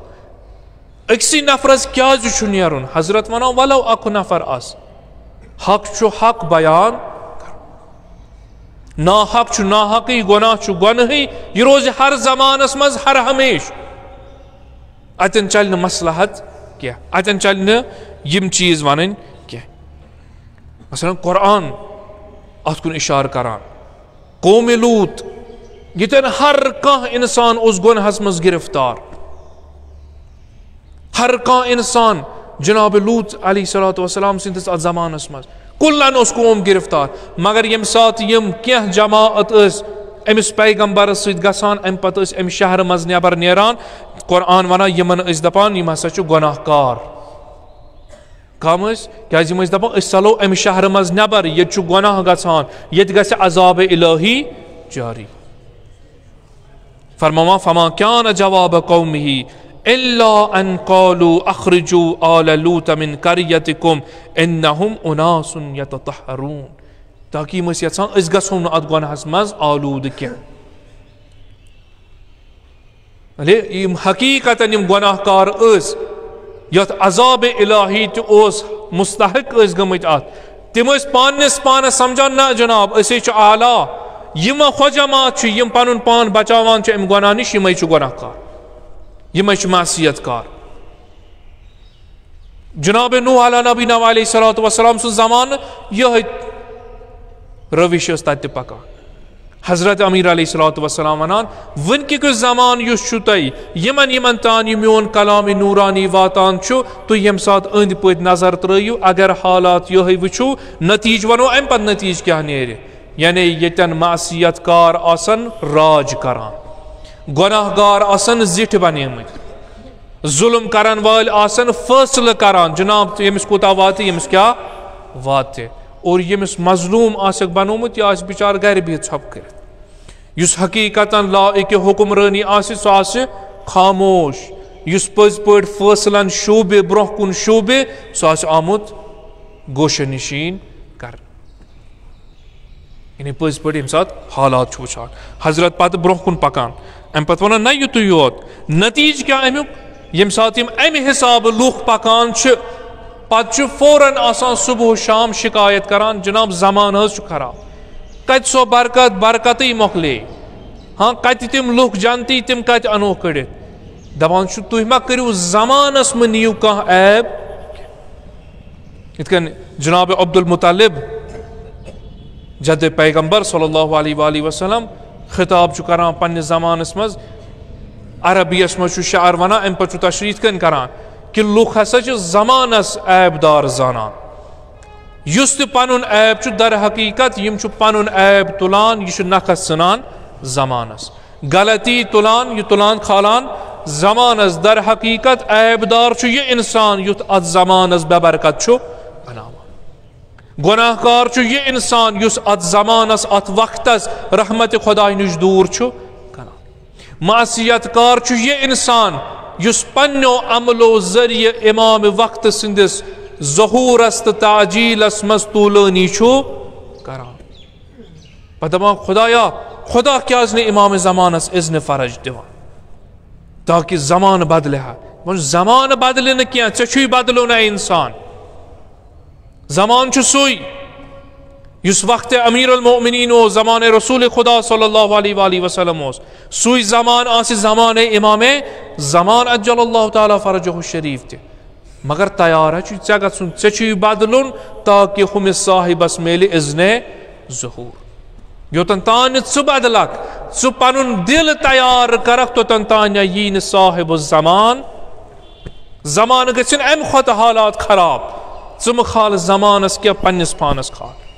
أکسٕے نفرس کیٛازِ چھُ نیرُن؟ حضرت ونان، ولو اکھ نفر آسہِ، حق چھُ حق بیان کرُن۔ ناحق چھُ ناحقٕے، گۄناہ چھُ گۄنہٕے۔ یہِ روزِ ہر زمانس منٛز، ہر ہمیشہٕ۔ اتٮ۪ن چلہِ نہٕ مصلحت کینٛہہ، اتٮ۪ن چلہِ نہٕ یِم چیٖز ونٕنۍ کینٛہہ۔ مثلاً قرآن اتھ کُن اشارٕ کران، قوم لوط، ییٚتٮ۪ن ہر کانٛہہ انسان اوس گۄنہس منٛز گرفتار۔ ہر کانٛہہ انسان جناب لوط علیہ الصلوۃ والسلام سٕنٛدِس اتھ زمانس منٛز کلن اوس قوم گرفتار، مگر ییٚمہِ ساتہٕ یِم کینٛہہ جماعت ٲسۍ أمِس پیغمبرس سۭتۍ گژھان، امہِ پتہٕ ٲسۍ امہِ شہرٕ منٛز نٮ۪بر نیران۔ قرآن ونان، یِمن ٲسۍ دپان، یِم ہسا چھِ گۄناہ کار۔ کم ٲسۍ؟ کیازِ یِم ٲسۍ دپان، أسۍ ژلو امہِ شہرٕ منٛز نٮ۪بر، ییٚتہِ چھُ گۄناہ گژھان، ییٚتہِ گژھِ عذاب الہی جاری۔ فرماوان، فما کان جواب قومہ الا ان قالوا اخرجوا آل لوط من قریتکم انہم اناس یتطہرون۔ تاکہ یِم ٲسۍ یژھان، أسۍ گژھو نہٕ اتھ گۄناہس منٛز آلودٕ کینٛہہ۔ یعنی یِم حقیقتاً یِم گۄناہ کار ٲسۍ، یتھ عذاب الہی تہِ اوس مستحق ٲسۍ گٔمٕتۍ اتھ، تِم ٲسۍ پننِس پانس سمجھان، نہ جناب، أسے چھِ اعلیٰ، یِم ہۄ جماعت چھِ، یِم پنُن پان بچاوان چھِ امہِ گۄناہ نِش، یِمے چھِ گۄناہ کار، یِمے چھِ معصیت کار۔ جناب نوح علیٰ نبینا علیہ الصلوۃ والسلام سُنٛد زمانہٕ یِہوٚے روش ٲس تتہِ تہِ پکان۔ حضرت امیر علیہ الصلوۃ والسلام ونان، وٕنکہِ کیُتھ زمانہٕ یُس چھُ تۄہہِ، یِمن یِمن تام یہِ میون کلام نورانی واتان چھُ، تُہۍ ییٚمہِ ساتہٕ أنٛدۍ پٔتۍ نظر ترٲیِو، اگر حالات یِہوٚے وٕچھِو، نتیٖجہٕ ونو، امہِ پتہٕ نتیٖجہٕ کیٛاہ نیرِ؟ یعنی ییٚتٮ۪ن معصیت کار آسن راج کران، گۄناہ گار آسن زِٹھۍ بنیمٕتۍ، ظلم کرن وٲلۍ آسن فٲصلہٕ کران، جناب، ییٚمِس کوٗتاہ واتہِ، ییٚمِس کیٛاہ واتہِ۔ اور ییٚمِس مظلوم آسٮ۪کھ بنومُت، یہِ آسہِ بِچارٕ گرِ بِہِتھ ژھۄپہٕ کٔرِتھ۔ یُس حقیقتاً لائق حکمرٲنی آسہِ، سُہ آسہِ خاموش۔ یُس پٔزۍ پٲٹھۍ فٲصلن شوٗبہِ، برونٛہہ کُن شوٗبہِ، سُہ آسہِ آمُت گوشہِ نشین کرنہٕ۔ یعنی پٔزۍ پٲٹھۍ ییٚمہِ ساتہٕ حالات چھُ وٕچھان، حضرت پتہٕ برونٛہہ کُن پکان، امہِ پتہٕ ونان، نہ یُتُے یوت، نتیٖجہٕ کیٛاہ امیُک؟ ییٚمہِ ساتہٕ یِم امہِ حسابہٕ لُکھ پکان چھِ، پتہٕ چھُ فوراً آسان صبح و شام شکایت کران، جناب، زمانہٕ حظ چھُ خراب، کتہِ سۄ برکت؟ برکتٕے مۄکلے۔ ہاں، کتہِ تِم لُکھ جنتی، تِم کتہِ انو کٔڑِتھ؟ دپان چھُ، تُہۍ ما کٔرِو زمانس، مہ نِیِو کانٛہہ عیب۔ یِتھ کٔنۍ جناب عبدالمطلب، جد پیغمبر صلی اللہ علیہ وآلہ وسلم، خطاب چھُ کران پننِس زمانس منٛز، عربیس منٛز چھُ شعر ونان، امہِ پتہٕ چھُ تشریح یِتھ کٔنۍ کران کہِ لُکھ ہسا چھِ زمانس عیب دار زانان۔ یُس تہِ پنُن عیب چھُ، در حقیقت یِم چھُ پنُن عیب تُلان، یہِ چھُ نکھس ژھٕنان زمانس۔ غلطی تُلان، یہِ تُلان کھالان زمانس۔ در حقیقت عیب دار چھُ یہِ انسان یُتھ اتھ زمانس بے برکت چھُ بناوان۔ گناہ کار چھُ یہِ انسان یُس اتھ زمانس، اتھ وقتس رحمت خدای نِش دوٗر چھُ کران۔ معصیت کار چھُ یہِ انسان یُس پننیو عملو ذٔریعہٕ امام وقت سٕنٛدِس ظہورس تہٕ تعجیلس منٛز طولٲنی چھُ کران۔ پتہٕ دپان، خدایا، خدا کیازِ نہٕ امام زمانس اذن فرج دِوان تاکہ زمانہٕ بدلہِ ہا؟ وۄنۍ زمانہٕ بدلہِ نہٕ کینٛہہ، ژےٚ چھُے بدلُن اے انسان۔ زمانہٕ چھُ سُے یُس وقت امیر المؤمنین اوس، زمانہ رسول خدا صلی اللہ علیہ وآلہ وسلم اوس، سُے زمانہٕ آسہِ زمانہ امام زمان عجل اللہ تعالیٰ فرجہ الشریف تہِ۔ مگر تیار ہا چھُے ژےٚ گژھُن، ژےٚ چھُے بدلُن تاکہ ہُمِس صاحبس میلہِ اذنِ ظہور۔ یوتن تام نہٕ ژٕ بدلکھ، ژٕ پنُن دل تیار کرکھ، توتن تام نہ یی نہٕ صاحب الزمان۔ زمانہٕ گژھن امہِ کھۄتہٕ حالات خراب۔ ژٕ مہٕ کھال زمانس کینٛہہ، پننِس پانس کھال۔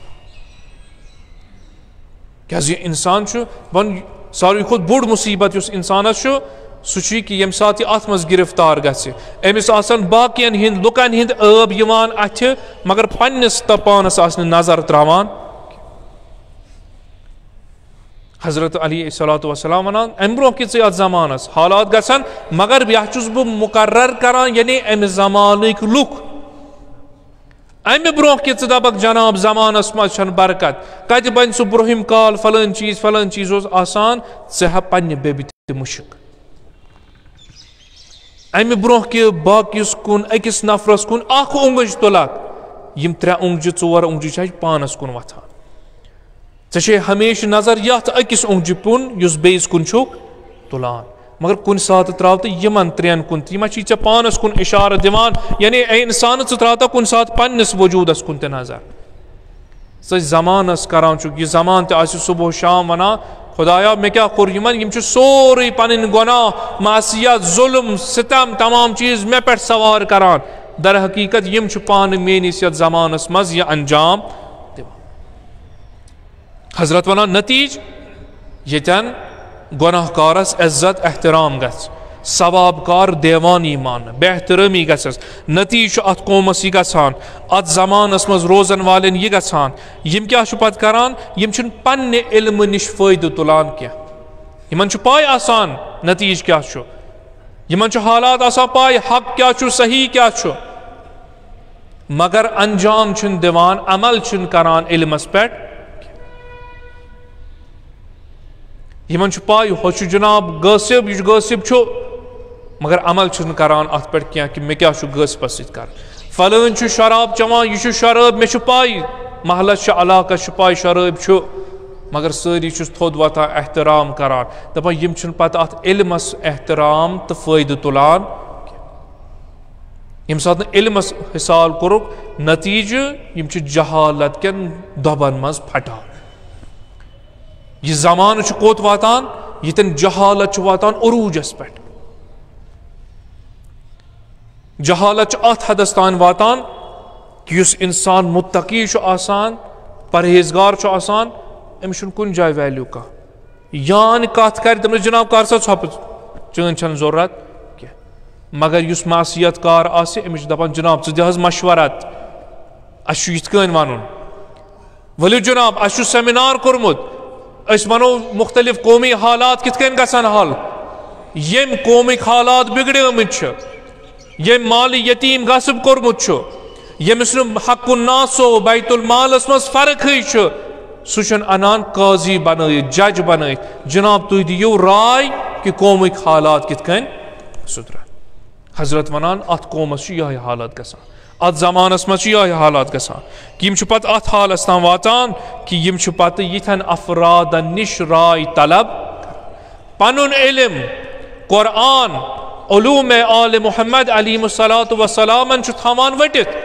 کیازِ یہِ انسان چھُ، وۄنۍ ساروی کھۄتہٕ بوٚڑ مصیبت یُس انسانس چھُ، سُہ چھُ یہِ کہِ ییٚمہِ ساتہٕ یہِ اتھ منٛز گرفتار گژھِ، أمِس آسن باقین ہٕنٛدۍ، لُکن ہٕنٛدۍ عٲب یِوان اتھِ، مگر پننِس تہٕ پانس آسہِ نہٕ نظر تراوان۔ حضرت علیہ الصلوۃ والسلام ونان، امہِ برونٛہہ کہِ ژٕ یتھ زمانس حالات گژھن، مگر یتھ چھُس بہٕ مقرر کران، یعنی امہِ زمانٕکۍ لُکھ۔ امہِ برونٛہہ کہِ ژٕ دپکھ، جناب، زمانس منٛز چھنہٕ برکت، کتہِ بنہِ سُہ برونٛہِم کال، فلٲنۍ چیٖز، فلٲنۍ چیٖز اوس آسان، ژٕ ہا پننہِ بیبہِ تہِ مُشک۔ امہِ برونٛہہ کہِ باقیس کُن، أکِس نفرس کُن اکھ اونٛگٕج تُلکھ، یِم ترٛےٚ اونٛگجہِ، ژور اونٛگجہِ چھِ اَسہِ پانس کُن وۄتھان۔ ژےٚ چھے ہمیشہِ نظر یتھ أکِس اونٛگجہِ کُن یُس بیٚیِس کُن چھُکھ تُلان، مگر کُنہِ ساتہٕ تراو تہٕ یِمن ترٛٮ۪ن کُن تہِ۔ یِم ہا چھی ژےٚ پانس کُن اشارٕ دِوان، یعنی اے انسان، ژٕ تراو تہٕ کُنہِ ساتہٕ پننِس وجودس کُن تہِ نظر۔ ژٕ زمانس کران چھُکھ، یہِ زمان تہِ آسہِ صبح و شام ونان، خدایا، مےٚ کیٛاہ کوٚر یِمن؟ یِم چھِ سورُے پنٕنۍ گۄناہ، معصیت، ظلم، ستم، تمام چیٖز مےٚ پٮ۪ٹھ سوار کران۔ در حقیقت یِم چھِ پانہٕ میٲنِس یتھ زمانس منٛز یہِ انجام دِوان۔ حضرت ونان، نتیج، ییٚتٮ۪ن گۄناہ کارس عزت احترام گژھِ، ثواب کار دیوان یی ماننہٕ، بے احترٲمی گژھٮ۪س، نتیج چھُ اتھ قومس یہِ گژھان، اتھ زمانس منٛز روزن والٮ۪ن یہِ گژھان۔ یِم کیٛاہ چھُ پتہٕ کران؟ یِم چھِنہٕ پننہِ علمہٕ نِش فٲیدٕ تُلان کینٛہہ۔ یِمن چھُ پاے آسان نتیج کیٛاہ چھُ، یِمن چھُ حالات آسان پاے، حق کیٛاہ چھُ، صحیح کیٛاہ چھُ، مگر انجام چھِنہٕ دِوان، عمل چھِنہٕ کران علمس پٮ۪ٹھ۔ یِمن چھُ پاے، ہُہ چھُ جناب غٲصب، یہِ چھُ غٲصب چھُ، مگر عمل چھُنہٕ کران اتھ پٮ۪ٹھ کینٛہہ کہِ مےٚ کیٛاہ چھُ غٲصبس سۭتۍ کرُن۔ فلٲنۍ چھُ شراب چٮ۪وان، یہِ چھُ شرٲبۍ، مےٚ چھُ پاے، محلس چھُ، علاقس چھُ پاے شرٲبۍ چھُ، مگر سٲری چھِس تھوٚد وۄتھان، احترام کران، دپان، یِم چھِنہٕ پتہٕ اتھ علمس احترام تہٕ فٲیدٕ تُلان۔ ییٚمہِ ساتہٕ نہٕ علمس حصال کوٚرُکھ، نتیجہٕ، یِم چھِ جہالت کٮ۪ن دۄبن منٛز پھٹان۔ یہِ زمانہٕ چھُ کوٚت واتان؟ ییٚتٮ۪ن جہالت چھُ واتان عروٗجس پٮ۪ٹھ۔ جہالت چھُ اتھ حدس تام واتان کہِ یُس انسان متقی چھُ آسان، پرہیزگار چھُ آسان، أمِس چھُنہٕ کُنہِ جایہِ ویلیو کانٛہہ۔ یان کتھ کرِ، تٔمِس، جناب، کر سا ژھۄپہٕ، چٲنۍ چھنہٕ ضروٗرت کینٛہہ۔ مگر یُس معصیت کار آسہِ، أمِس چھِ دپان، جناب، ژٕ دِ حظ مشورت، اسہِ چھُ یِتھ کٔنۍ ونُن۔ ؤلِو جناب، اسہِ چھُ سیمینار کوٚرمُت، أسۍ ونو مختلف قومی حالات کِتھ کٔنۍ گژھن حل، ییٚمۍ قومٕکۍ حالات بگڑیمٕتۍ چھِ، ییٚمۍ مالِ یتیٖم غصب کوٚرمُت چھُ، ییٚمِس نہٕ حق الناس و بیت المالس منٛز فرقٕے چھُ، سُہ چھُنہٕ انان قاضی بنٲیِتھ، جج بنٲیِتھ، جناب، تُہۍ دِیِو راے کہِ قومٕکۍ حالات کِتھ کٔنۍ سُدرن۔ حضرت ونان، اتھ قومس چھُ یِہوٚے حالت گژھان، اتھ زمانس منٛز چھُ یِہوٚے حالت گژھان کہِ یِم چھِ پتہٕ اتھ حالس تام واتان کہِ یِم چھِ پتہٕ یِتھٮ۪ن افرادن نِش راے طلب کران۔ پنُن علم، قرآن، علوم آل محمد علیہ الصلوۃ والسلامن چھُ تھاوان ؤٹِتھ،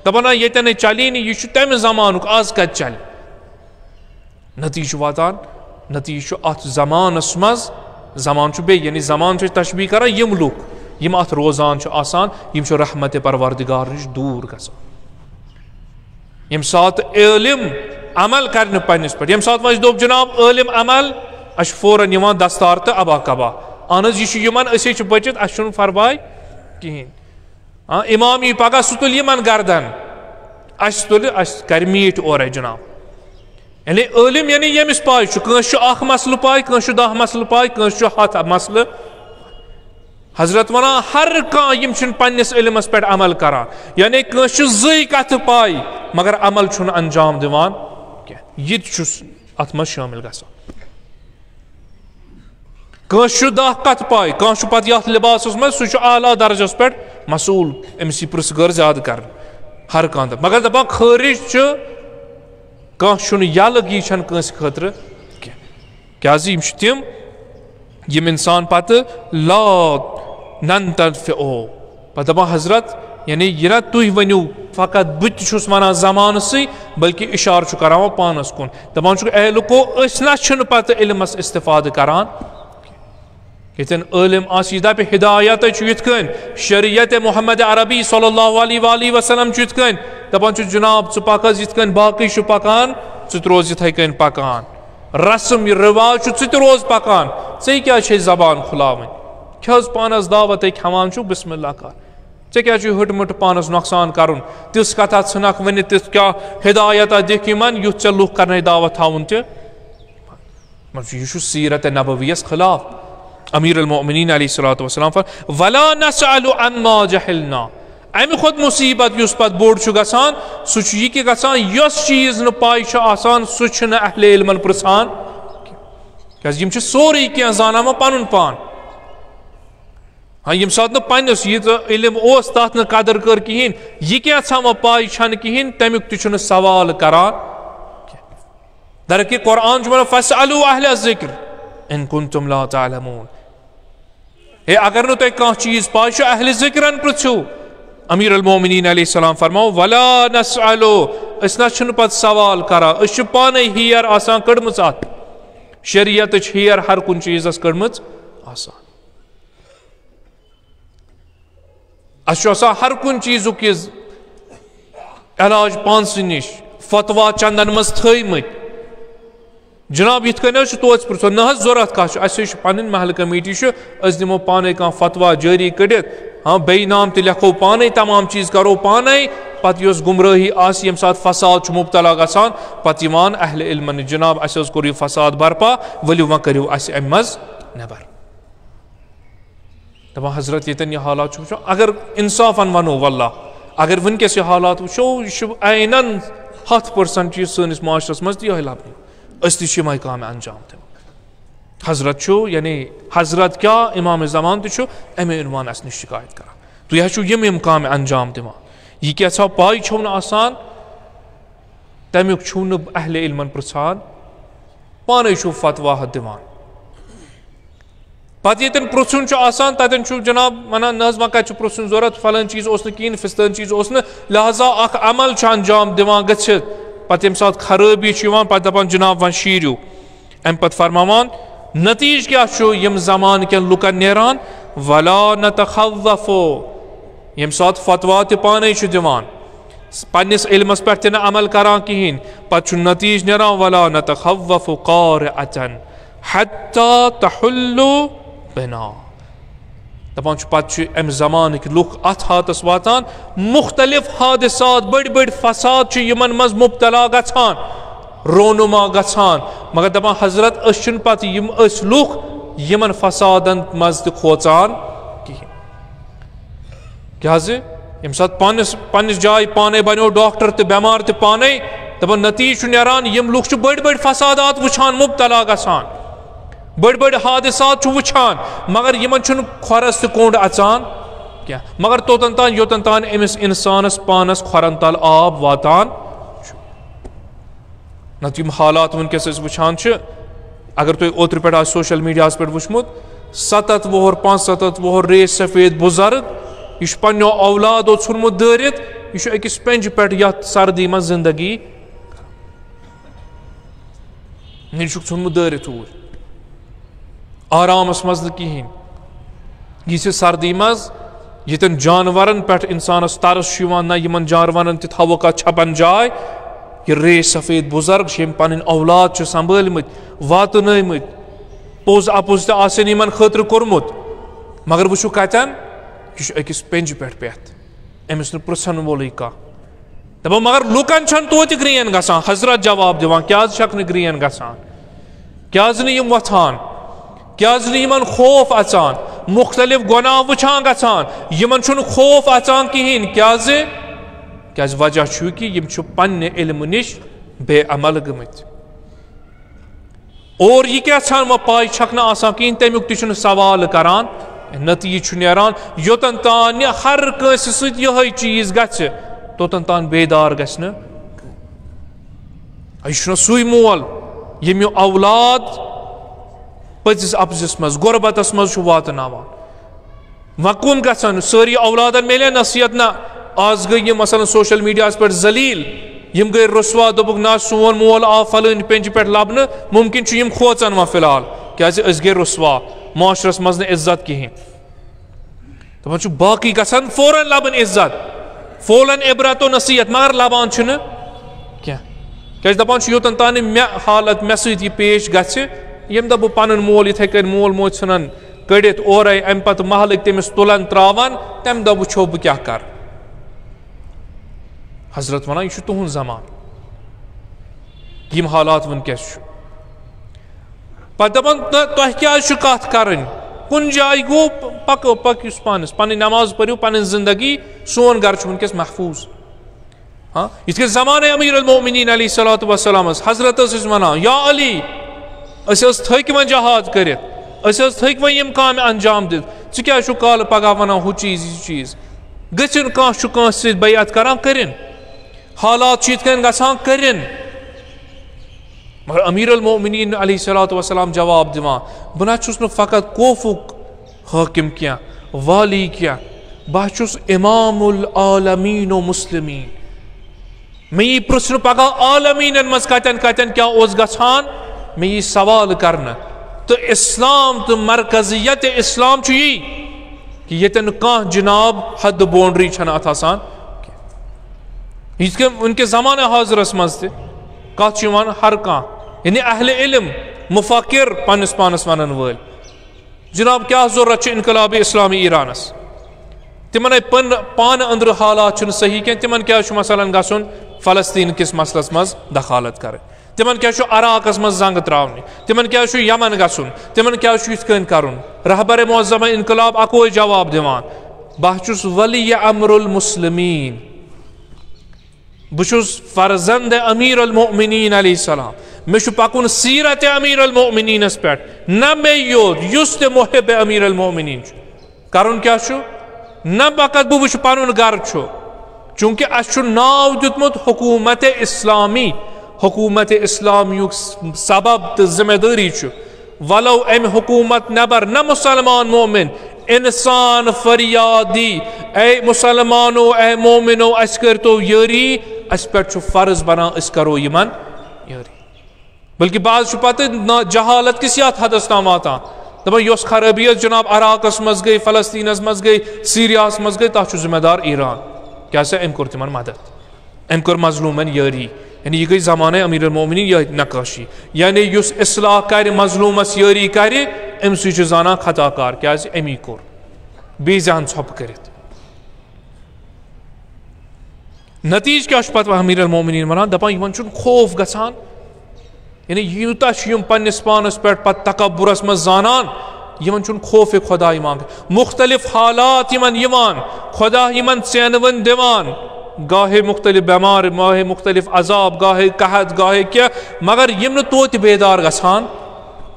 دپان، "آ، ییٚتٮ۪ن نہٕ چلی نہٕ، یہِ چھُ تمہِ زمانُک، از کتہِ چلہِ؟" نتیجہٕ چھُ واتان، نتیجہٕ چھُ اتھ زمانس منٛز، زمان چھُ بیٚیہِ، یعنی زمان چھُ تشبیہ کران یِم لُکھ، یِم اتھ روزان چھِ آسان، یِم چھِ رحمت پروردگار نِش دوٗر گژھان۔ ییٚمہِ ساتہٕ عٲلِم عمل کرِ نہٕ پننِس پٮ۪ٹھ، ییٚمہِ ساتہٕ وۄنۍ اَسہِ دوٚپ، جناب، عٲلِم عمل، اَسہِ چھُ فوراً یِوان دستار تہٕ عبا قبا۔ اہن حظ، یہِ چھُ یِمن، أسۍ ہے چھِ بٔچِتھ، اَسہِ چھُنہٕ فرواے کِہیٖنۍ۔ آ، اِمام یی پگاہ، سُہ تُلہِ یِمن گردن، اَسہِ تُلہِ، اَسہِ کرِ میٖٹھۍ اورَے جناب۔ یعنی عٲلِم، یعنی ییٚمِس پاے چھُ، کٲنٛسہِ چھُ اکھ مسلہٕ پاے، کٲنٛسہِ چھُ دَہ مسلہٕ پاے، کٲنٛسہِ چھُ ہَتھ مسلہٕ۔ حضرت وَنان، ہر کانٛہہ، یِم چھِنہٕ پننِس علمس پٮ۪ٹھ عمل کران، یعنی کٲنٛسہِ چھُ زٕے کتھٕ پاے مگر عمل چھُنہٕ انجام دِوان کینٛہہ، یہِ تہِ چھُس اتھ منٛز شٲمِل گژھان۔ کٲنٛسہِ چھُ دَہ کتھٕ پاے، کانٛہہ چھُ پتہٕ یتھ لباسس منٛز، سُہ چھُ اعلیٰ درجس پٮ۪ٹھ مسؤول، أمِس یی پرژھ گٲر زیادٕ کرنہٕ ہر کانٛہہ دۄہ۔ مگر دپان خٲرج چھُ، کانٛہہ چھُنہٕ یلہٕ، یہِ چھَنہٕ کٲنٛسہِ خٲطرٕ کینٛہہ۔ کیازِ یِم چھِ تِم، یِم انسان پتہٕ لا نن تنفعو۔ پتہٕ دپان حضرت، یعنی یہِ نہ تُہۍ ؤنِو فقط، بہٕ تہِ چھُس ونان زمانسٕے، بلکہِ اشارٕ چھُ کراوان پانس کُن۔ دپان چھُکھ، اے لُکو، أسۍ نہ چھِنہٕ پتہٕ علمس استفادٕ کران۔ ییٚتٮ۪ن عٲلم آسہِ، یہِ دپہِ ہدایت چھُ یِتھ کٔنۍ، شریعت محمد عربی صلی اللہ علیہ وآلہ وسلم چھُ یِتھ کٔنۍ۔ دپان چھُ، جناب، ژٕ پکھ حظ یِتھ کٔنۍ باقٕے چھُ پکان، ژٕ تہِ روز یِتھے کٔنۍ پکان۔ رسم، یہِ رواج چھُ، ژٕ تہِ روز پکان۔ ژےٚ کیٛازِ چھے زبان کھُلاوٕنۍ؟ کھےٚ حظ پانس دعوت، ہے کھٮ۪وان چھُکھ، بسم اللہ کر۔ ژےٚ کیٛازِ چھُے ہٕٹہٕ مٕٹہٕ پانس نۄقصان کرُن؟ تِژھ کتھا ژھٕنکھ ؤنِتھ، تِژھ کیٛاہ ہدایتا دِکھ یِمن، یُتھ ژےٚ لُکھ کرنَے دعوت تھاوُن تہِ؟ مطلب، یہِ چھُ سیرت نبویس خلاف۔ امیر المؤمنین علیہ الصلوۃ والسلام فرماوان، "ولا نسأل عما جہلنا۔" امہِ کھۄتہٕ مصیبت یُس پتہٕ بوٚڑ چھُ گژھان، سُہ چھُ یہِ کہِ گژھان، یۄس چیٖز نہٕ پاے چھِ آسان، سُہ چھُنہٕ اہل علمن پرژھان۔ کیازِ یِم چھِ سورُے کینٛہہ زانان وۄنۍ پنُن پان۔ ہاں، ییٚمہِ ساتہٕ نہٕ پننِس یہِ تہٕ علم اوس، تتھ نہٕ قدر کٔر کِہیٖنۍ، یہِ کینٛژھا وۄنۍ پاے چھنہٕ کِہیٖنۍ، تمیُک تہِ چھُنہٕ سوال کران۔ درکہِ قرآن چھُ وَنان، "فاسألوا اہل الذکر ان کنتم لا تعلمون۔" ہے، اگر نہٕ تۄہہِ کانٛہہ چیٖز پاے چھُ، اہل ذکرن پرژھِو۔ امیر المومنین علیہ السلام فرماو، "ولا نسألو"، أسۍ نہ چھِنہٕ پتہٕ سوال کران، أسۍ چھِ پانے ہیر آسان کٔڑمٕژ اتھ۔ شریعتٕچ ہیر ہر کُنہِ چیٖزس کٔڑمٕژ آسان۔ اَسہِ چھُ آسان ہر کُنہِ چیٖزُک یہِ علاج پانسٕے نِش، فتوا چندن منٛز تھٲومٕتۍ۔ جناب، یِتھ کٔنۍ حظ چھُ توتہِ پرٛژھُن، نہ حظ، ضروٗرت کَتھ چھُ؟ اَسہِ حظ چھُ پَنٕنۍ محلہٕ کمیٹی چھُ، أسۍ دِمو پانے کانٛہہ فتوا جٲری کٔڑِتھ، ہاں، بیٚیہِ نام تہِ لیکھو پانے، تمام چیٖز کرو پانے۔ پتہٕ یۄس گمرٲہی آسہِ، ییٚمہِ ساتہٕ فساد چھُ مبتلا گژھان، پتہٕ یِوان اہل علمن نِش، "جناب، اَسہِ حظ کوٚر یہِ فساد برپا، ؤلِو وۄنۍ کٔرِو اَسہِ اَمہِ منٛز نٮ۪بر۔" دپان، حضرت، ییٚتٮ۪ن یہِ حالات چھُ وٕچھان، اگر انصافاً ونو، واللہ، اگر وٕنکیٚس یہِ حالات وٕچھو، یہِ چھُ عیناً ہتھ پٔرسنٹ چھُ یہِ سٲنِس معاشرس منٛز تہِ یِہوٚے لبنہٕ۔ أسۍ تہِ چھِ یِمے کامہِ انجام دِوان۔ حضرت چھُ، یعنی حضرت کیٛاہ، امام زمان تہِ چھُ امے عنوان اسہِ نِش شکایت کران۔ تُہۍ حظ چھِو یِم یِم کامہِ انجام دِوان۔ یہِ کیٛاہ ژھا پاے چھو نہٕ آسان، تمیُک چھُو نہٕ اہل علمن پرژھان، پانے چھُو فتوا دِوان۔ پتہٕ ییٚتٮ۪ن پرژھُن چھُ آسان، تتٮ۪ن چھُ جناب ونان، "نہ حظ، وۄنۍ کتہِ چھُ پرژھُن ضروٗرت، فلٲنۍ چیٖز اوس نہٕ کِہیٖنۍ، فستٲنۍ چیٖز اوس نہٕ۔" لہذا اکھ عمل چھُ انجام دِوان گٔژھِتھ، پتہٕ ییٚمہِ ساتہٕ خرٲبی چھُ یِوان، پتہٕ دپان، "جناب، وۄنۍ شیٖرِو۔" امہِ پتہٕ فرماوان، نتیٖجہٕ کیٛاہ چھُ یِم زمانہٕ کٮ۪ن لُکن نیران؟ "ولا نتخوف"، ییٚمہِ ساتہٕ فتوا تہِ پانے چھُ دِوان، پننِس علمس پٮ۪ٹھ تہِ نہٕ عمل کران کِہیٖنۍ، پتہٕ چھُ نتیٖجہٕ نیران، "ولا نتخوف قارعة حتى تحل بنا۔" دپان چھُ، پتہٕ چھُ امہِ زمانٕکۍ لُکھ اتھ حالتس واتان، مختلف حادثات، بٔڑۍ بٔڑۍ فساد چھِ یِمن منٛز مبتلا گژھان، رونما گژھان، مگر دپان، حضرت، أسۍ چھِنہٕ پتہٕ یِم أسۍ لُکھ یِمن فسادن منٛز تہِ کھوژان کِہیٖنۍ۔ کیٛازِ؟ ییٚمہِ ساتہٕ پننِس، پننِس جایہِ پانے بنیو ڈاکٹر تہٕ بٮ۪مار تہِ پانے، دپان، نتیٖجہٕ چھُ نیران، یِم لُکھ چھِ بٔڑۍ بٔڑۍ فسادات وٕچھان، مبتلا گژھان، بٔڑۍ بٔڑۍ حادثات چھُ وٕچھان، مگر یِمن چھُنہٕ کھۄرس تہِ کوٚنٛڈ اژان کینٛہہ۔ مگر توٚتن تام، یوٚتن تام أمِس انسانس پانس کھۄرن تل آب واتان چھُ۔ نتہٕ یِم حالات وٕنکیٚس أسۍ وٕچھان چھِ، اگر تۄہہِ اوترٕ پٮ۪ٹھ آسہِ سوشل میڈیاہس پٮ۪ٹھ وٕچھمُت، ستتھ وُہُر، پانٛژستتھ وُہُر ریش سفید بُزرگ، یہِ چھُ پننیو اولادو ژھُنمُت دٲرِتھ، یہِ چھُ أکِس پٮ۪نجہِ پٮ۪ٹھ یتھ سردی منٛز زندگی، یہِ چھُکھ ژھُنمُت دٲرِتھ اوٗرۍ۔ آرامس منٛز نہٕ کِہیٖنۍ۔ یہِ چھِ سردی منٛز، ییٚتٮ۪ن جانورن پٮ۪ٹھ انسانس ترس چھُ یِوان، نہ یِمن جانورن تہِ تھاووکھ اتھ چھپن جاے۔ یہِ ریش سفید بُزرگ چھِ، یِم پنٕنۍ اولاد چھِ سنبھٲلمٕتۍ، واتنٲومٕتۍ، پوٚز اپُز تہِ آسن یِمن خٲطرٕ کوٚرمُت، مگر وٕچھِو کتٮ۪ن، یہِ چھُ أکِس پٮ۪نجہِ پٮ۪ٹھ پٮ۪تھ، أمِس نہٕ پرژھن وولُے کانٛہہ۔ دپان، مگر لُکن چھنہٕ توتہِ گرین گژھان۔ حضرت جواب دِوان، کیازِ چھکھ نہٕ گرین گژھان؟ کیازِ نہٕ یِم وۄتھان؟ کیازِ نہٕ یِمن خوف اژان؟ مختلف گۄناہ وٕچھان گژھان، یِمن چھُنہٕ خوف اژان کِہیٖنۍ۔ کیازِ؟ کیازِ وجہ چھُ کہِ یِم چھِ پننہِ علمہٕ نِش بے عمل گٔمٕتۍ۔ اور یہِ کیٛاہ ژھان وۄنۍ پاے چھکھ نہٕ آسان کِہیٖنۍ، تَمیُک تہِ چھُنہٕ سوال کران، نتیٖجہٕ چھُ نیران۔ یوٚتن تام نہٕ ہر کٲنٛسہِ سۭتۍ یِہوٚے چیٖز گژھِ، توٚتن تام بیدار گژھِ نہٕ۔ یہِ چھُنہ سُے مول ییٚمیُک اولاد پٔزِس اپزِس منٛز، غربتس منٛز چھُ واتناوان۔ وۄنۍ کُن گژھن سٲری اولادن میلے نصیحت؟ نہ، آز گٔے یِم مثلاً سوشل میڈیاہس پٮ۪ٹھ ذلیل، یِم گٔے رسوا، دوٚپُکھ، نہ، سون مول آو فلٲنۍ پٮ۪نجہِ پٮ۪ٹھ لبنہٕ، ممکن چھُ یِم کھوژن وۄنۍ فی الحال، کیازِ أسۍ گٔے رسوا، معاشرس منٛز نہٕ عزت کِہیٖنۍ۔ دپان چھُ باقٕے گژھن فوراً لبٕنۍ عزت، فوراً عبرت و نصیحت، مگر لبان چھُنہٕ کینٛہہ۔ کیازِ دپان چھُ، یوٚتن تام نہٕ مےٚ حالت، مےٚ سۭتۍ یہِ پیش گژھِ، ییٚمہِ دۄہ بہٕ پنُن مول یِتھے کٔنۍ مول موج ژھٕنن کٔڑِتھ اورے، امہِ پتہٕ محلٕکۍ تٔمِس تُلن تراوان، تمہِ دۄہ وٕچھو بہٕ کیٛاہ کرٕ۔ حضرت ونان، یہِ چھُ تُہُنٛد زمانہٕ، یِم حالات وٕنکیٚس چھُ۔ پتہٕ دپان، نہ، تۄہہِ کیٛازِ چھُ کتھ کرٕنۍ؟ کُنہِ جایہِ گوٚو، پکو، پٔکِو پانس، پنٕنۍ نماز پٔرِو، پنٕنۍ زندگی، سون گرٕ چھُ وٕنکیٚس محفوظ۔ ہاں، یِتھ کٔنۍ زمانہٕ امیر المومنین علیہ الصلوۃ والسلام ٲس، حضرت ٲس اَسہِ ونان، یا علی، أسۍ حظ تھٔکۍ وۄنۍ جہاد کٔرِتھ، أسۍ حظ تھٔکۍ وۄنۍ یِم کامہِ انجام دِتھ، ژٕ کیٛازِ چھُکھ کالہٕ پگاہ ونان ہُہ چیٖز، یہِ چیٖز؟ گٔژھِنۍ، کانٛہہ چھُ کٲنٛسہِ سۭتۍ بیعت کران، کٔرِنۍ۔ حالات چھِ یِتھ کٔنۍ گژھان، کٔرِنۍ۔ مگر امیر المومنین علیہ الصلوۃ والسلام جواب دِوان، بہٕ نہ چھُس نہٕ فقط کوفُک حٲکِم کینٛہہ، والی کینٛہہ، بہٕ ہا چھُس امام العالمین و مسلمین۔ مےٚ یی پرژھنہٕ پگاہ عالمیٖنن منٛز کتٮ۪ن کتٮ۪ن کیٛاہ اوس گژھان، مےٚ یی سوال کرنہٕ۔ تہٕ اسلام تہٕ مرکزیت اسلام چھُ یی کہِ ییٚتٮ۪ن نہٕ کانٛہہ جناب حد boundary چھنہٕ اتھ آسان کینٛہہ۔ یِتھ کٔنۍ وٕنکیٚس زمانہٕ حاضرس منٛز تہِ کتھ چھُ یِوان ہر کانٛہہ، یعنی اہل علم، مفکر پننِس پانس ونن وٲلۍ، جناب، کیٛاہ ضروٗرت چھِ انقلاب اسلامی ایرانس؟ تِمن ہے پن-، پانہٕ أنٛدرٕ حالات چھِنہٕ صحیح کینٛہہ، تِمن کیٛازِ چھُ مثلاً گژھُن فلسطین کِس مسلس منٛز دخالت کرٕنۍ؟ تِمن کیٛازِ چھُ عراقس منٛز زنٛگہٕ ترٛاونہِ؟ تِمن کیٛازِ چھُ یمن گژھُن؟ تِمن کیٛازِ چھُ یِتھ کٔنۍ کرُن؟ رہبر معظم انقلاب اکوے جواب دِوان، بہٕ چھُس ولی امر المسلمین۔ بہٕ چھُس فرزند امیر المؤمنین علیہ السلام۔ مےٚ چھُ پکُن سیرت امیر المؤمنینس پٮ۪ٹھ، نہ مےٚ یوت، یُس تہِ محب امیر المؤمنین چھُ۔ کرُن کیٛاہ چھُ؟ نہ فقط بہٕ وٕچھٕ پنُن گرٕ چھُ، چونکہ اسہِ چھُ ناو دیُتمُت حکومت اسلامی۔ حکومت اسلامیُک سبب تہٕ ذمہ دٲری چھُ ولو امہِ حکومت نٮ۪بر نہ مسلمان مومن، انسان فریادی، اے مسلمانو، اے مومنو، اسہِ کٔرتو یٲری، اسہِ پٮ۪ٹھ چھُ فرض بنان أسۍ کرو یِمن یٲری۔ بلکہ بعض چھُ پتہٕ نا-، جہالت کِس یتھ حدس تام واتان، دپان یۄس خرٲبی ٲس جناب عراقس منٛز گٔے، فلسطینس منٛز گٔے، سیریاہس منٛز گٔے، تتھ چھُ ذمہ دار ایران۔ کیٛاہ سا أمۍ کوٚر تِمن مدد؟ أمۍ کٔر مظلوٗمن یٲری، یعنی یہِ گٔے زمانَے امیر المومنین یہِ نقاشی، یعنی یُس اصلاح کرِ، مظلوٗمس یٲری کرِ، أمۍ سٕے چھُ زانان خطا کار، کیٛازِ أمی کوٚر، بیٚیہِ زِ ہن ژھۄپہٕ کٔرِتھ۔ نتیٖجہٕ کیٛاہ چھُ پتہٕ امیر المومنین ونان؟ دپان، یِمن چھُنہٕ خوف گژھان، یعنی یوٗتاہ چھُ یِم پننِس پانس پٮ۪ٹھ پتہٕ تکبرس منٛز زانان، یِمن چھُنہٕ خوف خدا یِوان۔ مختلف حالات یِمن یِوان، خدا یِمن ژینوٕنۍ دِوان، گاہے مختلف بٮ۪مارِ، گاہے مختلف عذاب، گاہے قحط، گاہے کینٛہہ، مگر یِم نہٕ توتہِ بیدار گژھان،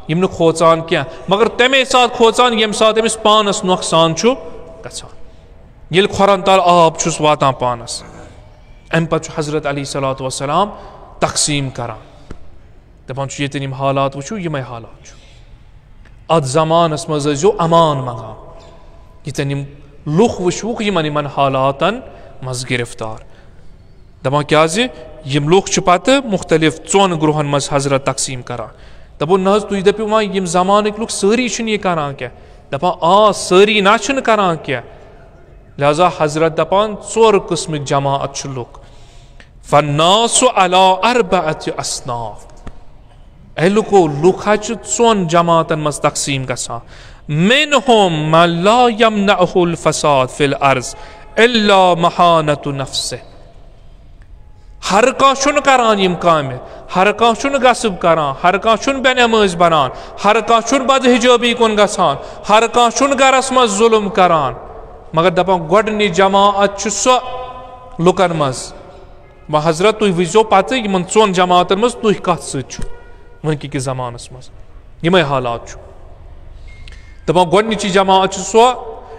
یِم نہٕ کھوژان کینٛہہ، مگر تمے ساتہٕ کھوژان ییٚمہِ ساتہٕ أمِس پانس نۄقصان چھُ گژھان، ییٚلہِ کھۄرن تل آب چھُس واتان پانس۔ امہِ پتہٕ چھُ حضرت علیہ الصلوۃ والسلام تقسیٖم کران۔ دپان چھُ، ییٚتٮ۪ن یِم حالات وٕچھِو، یِمے حالات چھُ۔ اتھ زمانس منٛز ٲسۍزیو امان منگان۔ ییٚتٮ۪ن یِم لُکھ وٕچھوُکھ، یِمن، یِمن حالاتن منٛز گرفتار۔ دپان کیٛازِ؟ یِم لُکھ چھِ پتہٕ مختلف ژۄن گروہن منٛز حضرت تقسیٖم کران۔ دپان، نہ حظ، تُہۍ دٔپِو وۄنۍ، یِم زمانٕکۍ لُکھ سٲری چھِنہٕ یہِ کران کینٛہہ۔ دپان، آ، سٲری نہ چھِنہٕ کران کینٛہہ۔ لہذا حضرت دپان، ژور قٕسمٕکۍ جماعت چھِ لُکھ۔ فالناس علی اربعۃ اصناف۔ اے لوکو، لوٗکھ حظ چھِ ژۄن جماعتن منٛز تقسیٖم گژھان۔ منهم من لا يمنعه الفساد في الأرض إلا مهانة نفسه۔ ہر کانٛہہ چھُنہٕ کران یِم کامہِ، ہر کانٛہہ چھُنہٕ غصب کران، ہر کانٛہہ چھُنہٕ بے نمٲز بنان، ہر کانٛہہ چھُنہٕ بدحجٲبی کُن گژھان، ہر کانٛہہ چھُنہٕ گرس منٛز ظلم کران۔ مگر دپان، گۄڈٕنِچ جماعت چھِ سۄ لُکن منٛز۔ وۄنۍ حضرت، تُہۍ وٕچھزیو پتہٕ یِمن ژۄن جماعتن منٛز تُہۍ کتھ سۭتۍ چھِو، وٕنکہِ کِس زمانس منٛز یِمے حالات چھُ۔ دپان، گۄڈٕنِچی جماعت چھِ سۄ،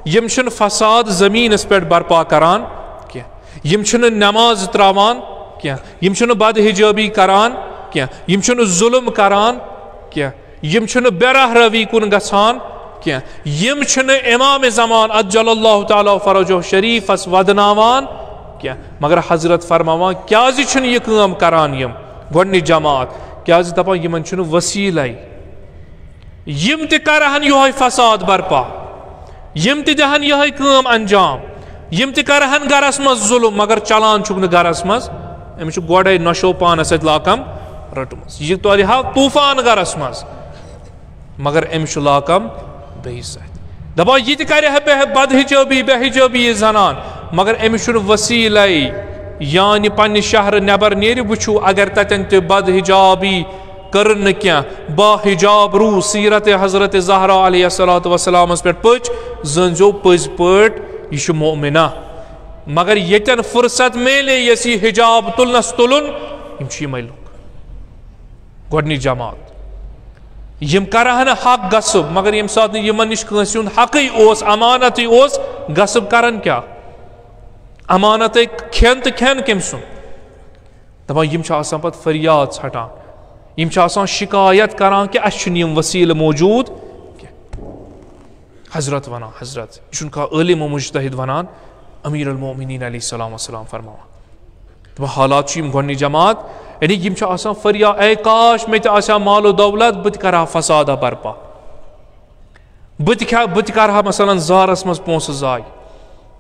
یِم چھِنہٕ فساد زٔمیٖنَس پٮ۪ٹھ برپا کران کینٛہہ، یِم چھِنہٕ نماز تراوان کینٛہہ، یِم چھِنہٕ بدحجٲبی کران کینٛہہ، یِم چھِنہٕ ظلم کران کینٛہہ، یِم چھِنہٕ بے راہ روی کُن گژھان کینٛہہ، یِم چھِنہٕ امام زمان عجل اللہ تعالیٰ فرجہ شریفس ودناوان کینٛہہ۔ مگر حضرت فرماوان، کیازِ چھِنہٕ یہِ کٲم کران یِم؟ گۄڈٕنِچ جماعت، کیازِ دپان، یِمن چھُنہٕ وسیلے۔ یِم تہِ کرہن یِہوے فساد برپا، یِم تہِ دِہن یِہوے کٲم انجام، یِم تہِ کرہن گرس منٛز ظلم، مگر چلان چھُکھ نہٕ گرس منٛز۔ أمِس چھُ گۄڈے نشو پانس سۭتۍ لاکم رٔٹمٕژ۔ یہِ تورِ ہا طوفان گرس منٛز، مگر أمِس چھُ لاکم بیٚیِس سۭتۍ۔ دپان، یہِ تہِ کرِ ہا بے بدحجٲبی، بے حجٲبی یہِ زنان، مگر أمِس چھُنہٕ وسیلے، یعنی پننہِ شہرٕ نٮ۪بر نیرِ، وٕچھِو، اگر تتٮ۪ن تہِ بدحجابی کٔرٕن نہٕ کینٛہہ، با حجاب روٗ سیرت حضرت زہرا علیہ الصلوۃ والسلامس پٮ۪ٹھ پٔچ، زٲنزیو پٔزۍ پٲٹھۍ یہِ چھُ مؤمنہ۔ مگر ییٚتٮ۪ن فرصت میلے یَس یہِ حجاب تُلنس تُلُن، یِم چھِ یِمے لُکھ۔ گۄڈٕنِچ جماعت، یِم کرہن حق غصب، مگر ییٚمہِ ساتہٕ نہٕ یِمن نِش کٲنٛسہِ ہُنٛد حقٕے اوس، امانتٕے اوس، غصب کرن کیٛاہ؟ امانتٕے کھٮ۪ن تہٕ کھٮ۪ن کٔمۍ سُنٛد؟ دپان، یِم چھِ آسان پتہٕ فریاد ژھٹان، یِم چھِ آسان شکایت کران کہِ اسہِ چھِنہٕ یِم وسیلہٕ موجود کینٛہہ۔ حضرت ونان، حضرت، یہِ چھُنہٕ کانٛہہ عٲلم و مجتہد ونان، امیر المومنین علیہ السلام والسلام فرماوان۔ دپان، حالات چھِ یِم گۄڈٕنِچ جماعت، یعنی یِم چھِ آسان فریاد، اے کاش مےٚ تہِ آسہِ ہا مال و دولت، بہٕ تہِ کرٕ ہا فسادہ برپا۔ بہٕ تہِ کھا-، بہٕ تہِ کرٕ ہا مثلاً زارس منٛز پونٛسہٕ ضایع،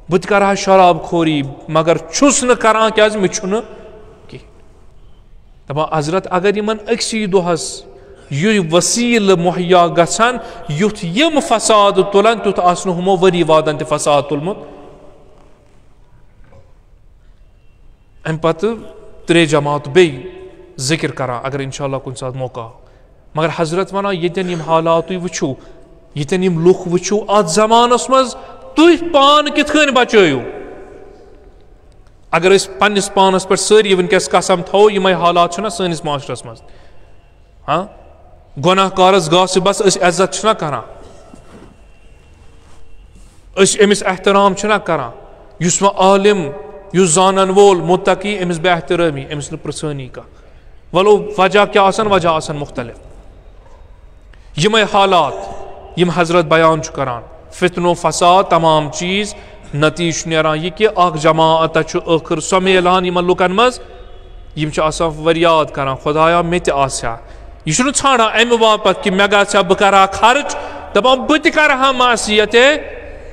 بہٕ تہِ کرٕ ہا شراب خوری، مگر چھُس نہٕ کران، کیازِ مےٚ چھُنہٕ کینٛہہ۔ دپان، حضرت، اگر یِمن أکسٕے دۄہس یہِ وسیلہٕ مہیا گژھن، یُتھ یِم فساد تُلن، تیُتھ آسہِ نہٕ ہُمو ؤری وادن تہِ فساد تُلمُت۔ امہِ پتہٕ ترٛےٚ جماعت بیٚیہِ ذکر کران، اگر انشاءاللہ کُنہِ ساتہٕ موقع آو۔ مگر حضرت ونان، ییٚتٮ۪ن یِم حالات تُہۍ وٕچھِو، ییٚتٮ۪ن یِم لُکھ وٕچھِو اتھ زمانس منٛز، تُہۍ پانہٕ کِتھ کٔنۍ بچٲیِو؟ اگر أسۍ پننِس پانس پٮ۪ٹھ سٲری وٕنکیٚس قسم تھاوو، یِمے حالات چھِنہ سٲنِس معاشرس منٛز؟ ہاں، گۄناہ کارس غاصبس أسۍ عزت چھِنہ کران؟ أسۍ أمِس احترام چھِنہ کران؟ یُس وۄنۍ عالم، یُس زانن وول، متقی، أمِس بے احترٲمی، أمِس نہٕ پرژھٲنی کانٛہہ۔ ولو وجہ کیٛاہ آسن، وجہ آسن مختلف۔ یِمے حالات یِم حضرت بیان چھُ کران، فتنہٕ و فساد، تمام چیٖز، نتیٖجہٕ چھُ نیران یہِ کہِ اکھ جماعت چھُ ٲخٕر سۄ میلان یِمن لُکن منٛز، یِم چھِ آسان فریاد کران، خدایا، مےٚ تہِ آسہِ ہا۔ یہِ چھُنہٕ ژھانڈان امہِ باپتھ کہِ مےٚ گژھِ ہا، بہٕ کرٕ ہا خرٕچ، دپان، بہٕ تہِ کرٕ ہا معصیت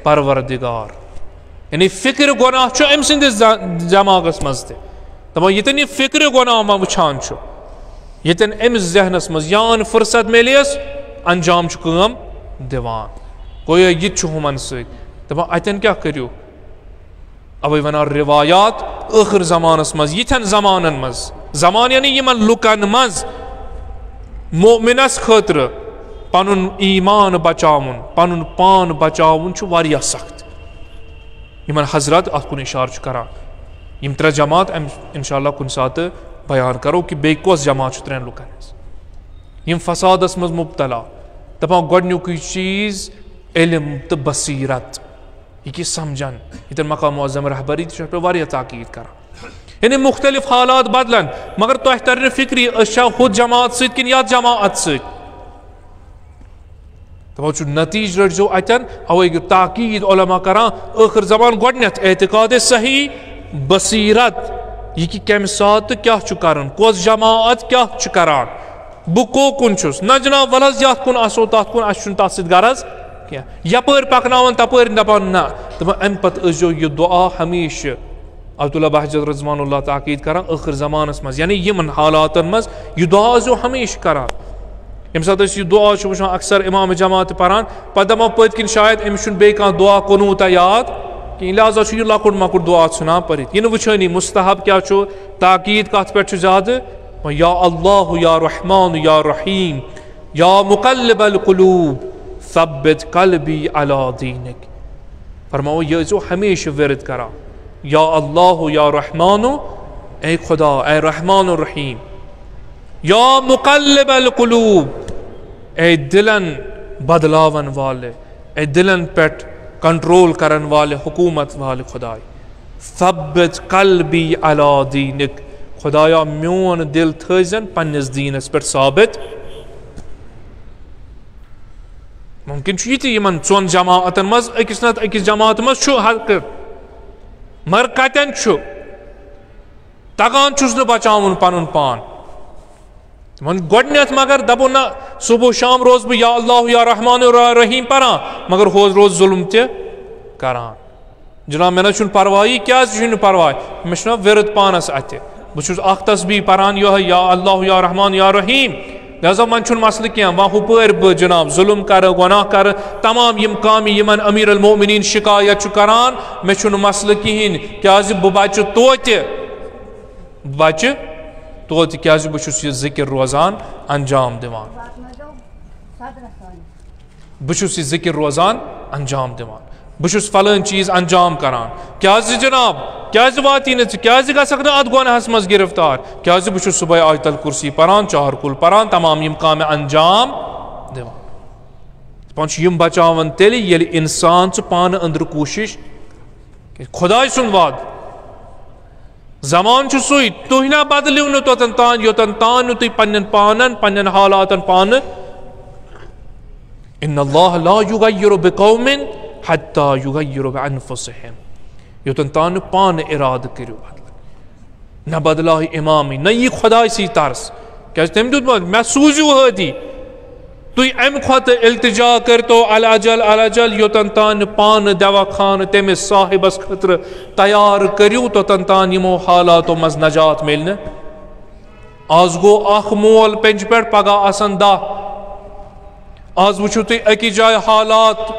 پروردگار۔ یعنی فکر گۄناہ چھُ أمۍ سٕنٛدِس ز-، دٮ۪ماغس منٛز تہِ۔ دپان، ییٚتٮ۪ن یہِ فکر گۄناہ ما وٕچھان چھُ، ییٚتٮ۪ن أمِس ذہنس منٛز یان فرصت میلیس، انجام چھُ کٲم دِوان۔ گویا یہِ تہِ چھُ ہُمن سۭتۍ۔ دپان، اتٮ۪ن کیٛاہ کٔرِو؟ اوے ونان روایات، ٲخر زمانس منٛز، یِتھٮ۪ن زمانن منٛز، زمان یعنی یِمن لُکن منٛز، مؤمنس خٲطرٕ پنُن ایمان بچاوُن، پنُن پان بچاوُن چھُ واریاہ سخت۔ یِمن حضرت اتھ کُن اشارٕ چھُ کران۔ یِم ترٛےٚ جماعت، أمۍ، انشاءاللہ کُنہِ ساتہٕ بیان کرو کہِ بیٚیہِ کۄس جماعت چھُ ترٛٮ۪ن لُکن ہٕنٛز۔ یِم فسادس منٛز مبتلا، دپان گۄڈٕنیُکُے چیٖز علم تہٕ بصیرت۔ یہِ کہِ سمجھن، ییٚتٮ۪ن مقام معظم رہبری تہِ چھُ اَتھ پٮ۪ٹھ واریاہ تاکید کران۔ یعنی مختلف حالات بدلن، مگر تۄہہِ ترِ نہٕ فکری أسۍ چھا ہُتھ جماعت سۭتۍ کِنہٕ یتھ جماعت سۭتۍ۔ دپان چھُ نتیٖجہٕ رٔٹزیو اتٮ۪ن، اوے گوٚو تاکید علماء کران، ٲخر زمان گۄڈٕنٮ۪تھ اعتقاد صحیح، بصیرت، یہِ کہِ کمہِ ساتہٕ کیٛاہ چھُ کرُن، کۄس جماعت کیٛاہ چھُ کران۔ بہٕ کوکُن چھُس؟ نہ جناب، ول حظ یتھ کُن آسو، تتھ کُن، اسہِ چھُنہٕ تتھ سۭتۍ غرض کینٛہہ۔ یپٲرۍ پکناوان، تپٲرۍ دپان نہ۔ دپان امہِ پتہٕ ٲسۍزیو یہِ دعا ہمیشہِ عبداللہ بہجت رضوان اللہ تاکید کران ٲخر زمانس منٛز، یعنی یِمن حالاتن منٛز یہِ دعا ٲسۍزیو ہمیشہِ کران۔ ییٚمہِ ساتہٕ أسۍ یہِ دعا چھِ وٕچھان اکثر امام جماعت تہِ پران، پتہٕ دپان پٔتۍ کِنۍ شاید أمِس چھُنہٕ بیٚیہِ کانٛہہ دعا قنوٗتا یاد کِہیٖنۍ، لہذا چھُ یہِ لۄکُٹ مۄکُٹ دعا ژھٕنان پٔرِتھ۔ یہِ نہٕ وٕچھٲنی مستحب کیٛاہ چھُ، تاکید کتھ پٮ۪ٹھ چھُ زیادٕ، یا اللہ یا رحمان یا رحیم، یا مقلب القلوب، ثبت قلبی علی دینک۔ فرماوو، یہِ ٲسۍزیو ہمیشہِ ورد کران، یا اللہ یا رحمانو، اے خدا، اے رحمان الرحیم، یا مقلب القلوب، اے دلن بدلاون والے، اے دلن پٮ۪ٹھ کنٹرول کرن والے، حکومت والے خداے، ثبت قلبی علی دینک، خدایا، میون دل تھٲیزن پننِس دیٖنس پٮ۪ٹھ ثابت۔ ممکن چھُ یہِ تہِ یِمن ژۄن جماعتن منٛز أکِس نتہٕ أکِس جماعتہِ منٛز چھُ حق، مگر کتٮ۪ن چھُ؟ تگان چھُس نہٕ بچاوُن پنُن پان۔ وۄنۍ گۄڈٕنیتھ مگر دپو نہ، صبح و شام روزٕ بہٕ یا اللہ یا رحمان یا رحیم پران، مگر ہُہ روز ظلم تہِ کران۔ جناب، مےٚ نہ چھُنہٕ پرواے، کیازِ چھُنہٕ پرواے؟ مےٚ چھُنہ ورد پانس اتھِ، بہٕ چھُس اکھ تسبیح پران یہے یا اللہ یا رحمان یا رحیم۔ لہذا وۄنۍ چھُنہٕ مسلہٕ کینٛہہ، وۄنۍ ہُپٲرۍ بہٕ جناب ظلم کرٕ، گۄناہ کرٕ، تمام یِم کامہِ یِمن امیر المومنین شکایت چھُ کران، مےٚ چھُنہٕ مسلہٕ کہیٖنۍ، کیازِ بہٕ بچہٕ توتہِ۔ بچہٕ توتہِ، کیازِ بہٕ چھُس یہِ ذکر روزان انجام دِوان۔ بہٕ چھُس یہِ ذکر روزان انجام دِوان۔ بہٕ چھُس فلٲنۍ چیٖز انجام کران۔ کیازِ جناب؟ کیازِ واتی نہٕ ژٕ؟ کیازِ گژھکھ نہٕ اتھ گۄناہس منٛز گرفتار؟ کیازِ بہٕ چھُس صبحٲے آیت الکرسی پران، چہر کُل پران، تمام یِم کامہِ انجام دِوان۔ دپان چھُ، یِم بچاون تیٚلہِ، ییٚلہِ انسان ژٕ پانہٕ أنٛدرٕ کوٗشش کرِ۔ خداے سُنٛد وعدٕ۔ زمان چھُ سُے، تُہۍ نہ بدلیو نہٕ توٚتن تام، یوٚتن تام نہٕ تُہۍ پننٮ۪ن پانن، پننٮ۪ن حالاتن پانہٕ۔ ان اللہ لا یغیر بقوم حتی یغیر بانفسہم۔ یوٚتن تام نہٕ پانہٕ ارادٕ کٔرِو بدلہٕ۔ نہ بدلاو امامٕے، نہ یی خداے سی ترس۔ کیازِ تٔمۍ دیُت وۄنۍ، مےٚ سوٗزِو ہٲدی۔ تُہۍ امہِ کھۄتہٕ التجا کٔرتو العجل العجل، یوٚتن تام نہٕ پانہٕ دوا خانہٕ تٔمِس صاحبس خٲطرٕ تیار کٔرِو، توٚتن تام یِمو حالاتو منٛز نجات میلہِ نہٕ۔ آز گوٚو اکھ مول پنجہِ پٮ۪ٹھ، پگاہ آسن دہ۔ آز وٕچھِو تُہۍ أکِس جایہِ حالات،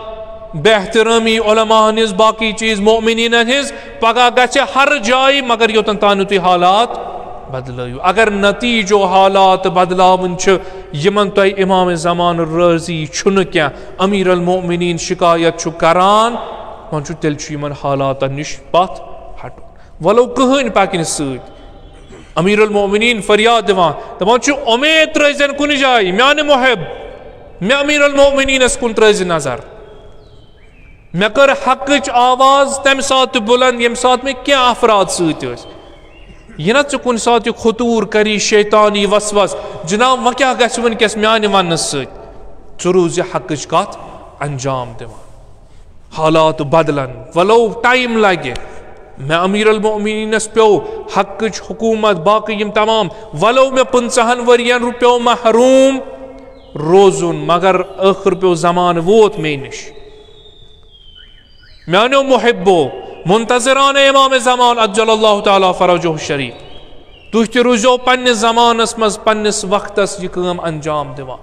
بے احترٲمی علماء ہن ہٕنٛز، باقٕے چیٖز مؤمنیٖنن ہٕنٛز، پگاہ گژھِ ہر جایہِ، مگر یوٚتن تام نہٕ تُہۍ حالات بدلٲیِو۔ اگر نتیٖجو حالات بدلاوٕنۍ چھِ، یِمن تۄہہِ امام زمان رٲضی چھُنہٕ کینٛہہ، امیر المؤمنین شکایت چھُ کران، وۄنۍ چھُ، تیٚلہِ چھُ یِمن حالاتن نِش پتھ ہٹُن۔ ولو کٕہٕنۍ پکہِ نہٕ سۭتۍ۔ امیر المؤمنین فریاد دِوان، دپان چھُ، اُمید ترٲوزٮ۪ن کُنہِ جایہِ، میانہِ محب، مےٚ امیر المؤمنینس کُن ترٲوزِ نظر۔ مےٚ کٔر حقٕچ آواز تمہِ ساتہٕ تہِ بُلند، ییٚمہِ ساتہٕ مےٚ کینٛہہ افراد سۭتۍ ٲسۍ۔ یہِ نہ ژٕ کُنہِ ساتہٕ یہِ خطور کری، شیطانی وسوس، جناب، وۄنۍ کیٛاہ گژھِ وٕنکیٚس میانہِ وننہٕ سۭتۍ؟ ژٕ روٗز یہِ حقٕچ کتھ انجام دِوان۔ حالات بدلن، ولو ٹائم لگہِ۔ مےٚ امیر المؤمنینس پیوٚو حقٕچ حکومت، باقٕے یِم تمام، ولو مےٚ پٕنٛژٕہن ؤرین رو پیوٚو محروم روزُن، مگر ٲخٕر پیوٚو زمانہٕ ووت مے نِش۔ میانیو محبو، منتظران امام زمان عجل اللہ تعالیٰ فرجہ شریف، تُہۍ تہِ روٗزیو پننِس زمانس منٛز، پننِس وقتس یہِ کٲم انجام دِوان۔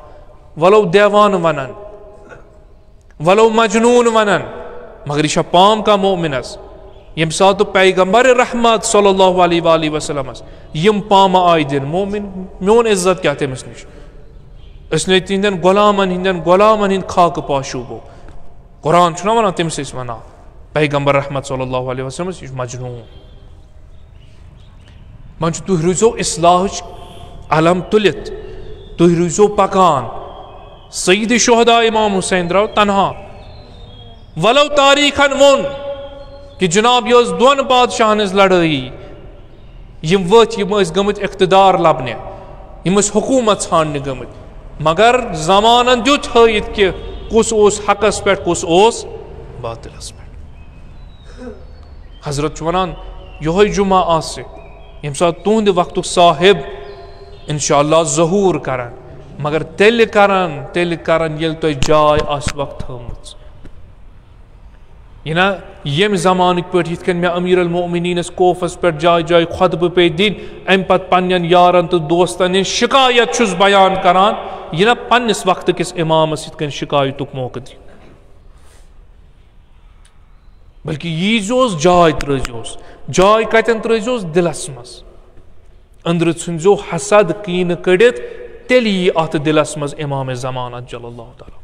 ولو دیوان ونن، ولو مجنون ونن، مگر یہِ چھا پام کانٛہہ مؤمنس؟ ییٚمہِ ساتہٕ پیغمبر رحمت صلی اللہ علیہ وآلہ وسلمس یِم پامہٕ آیہِ دِنہٕ، مؤمن، میون عزت کیٛاہ تٔمِس نِش؟ أسۍ نے تِہنٛدٮ۪ن غلامن ہٕنٛدٮ۪ن غلامن ہٕنٛدۍ خاکہٕ پاشوٗبو۔ قرآن چھُنہ ونان، تٔمِس ٲسۍ ونان پیغمبر رحمت صلی اللہ علیہ وسلمس، یہِ چھُ مجنون۔ وۄنۍ چھُ، تُہۍ روٗزیو اصلاحٕچ علم تُلِتھ، تُہۍ روٗزیو پکان۔ سید شہداء امام حسین درٛاو تنہا۔ ولو تاریخن ووٚن کہِ جناب، یہِ ٲس دۄن بادشاہن ہٕنٛز لڑٲیی، یِم ؤتھۍ، یِم ٲسۍ گٔمٕتۍ اقتدار لبنہِ، یِم ٲسۍ حکومت ژھانڈنہِ گٔمٕتۍ، مگر زمانن دیُت ہٲیِتھ کہِ کُس اوس حقس پٮ۪ٹھ، کُس اوس باطلس پٮ۪ٹھ۔ حضرت چھُ ونان، یِہوٚے جمعہ آسہِ، ییٚمہِ ساتہٕ تُہنٛدِ وقتُک صاحب انشاءاللہ ظہوٗر کرن، مگر تیٚلہِ کرن، تیٚلہِ کرن، ییٚلہِ تۄہہِ جاے آسہِ وقت تھٲومٕژ۔ یہِ نہ ییٚمہِ زمانٕکۍ پٲٹھۍ یِتھ کٔنۍ مےٚ امیر المومنینس کوفس پٮ۪ٹھ جایہِ جایہِ خطبہٕ پیٚیہِ دِنۍ، امہِ پتہٕ پننٮ۪ن یارن تہٕ دوستن نِش شکایت چھُس بیان کران، یہِ نہ پننِس وقتہٕ کِس امامس یِتھ کٔنۍ شکایتُک موقعہٕ دِنۍ۔ بلکہ ییٖزیوس، جاے ترٲزیوس۔ جاے کتٮ۪ن ترٲزیوس؟ دِلس منٛز۔ أنٛدرٕ ژھٕنزیو حسد، کینہٕ کٔڑِتھ، تیٚلہِ یی اتھ دِلس منٛز امام زمان عجل اللہ تعالیٰ۔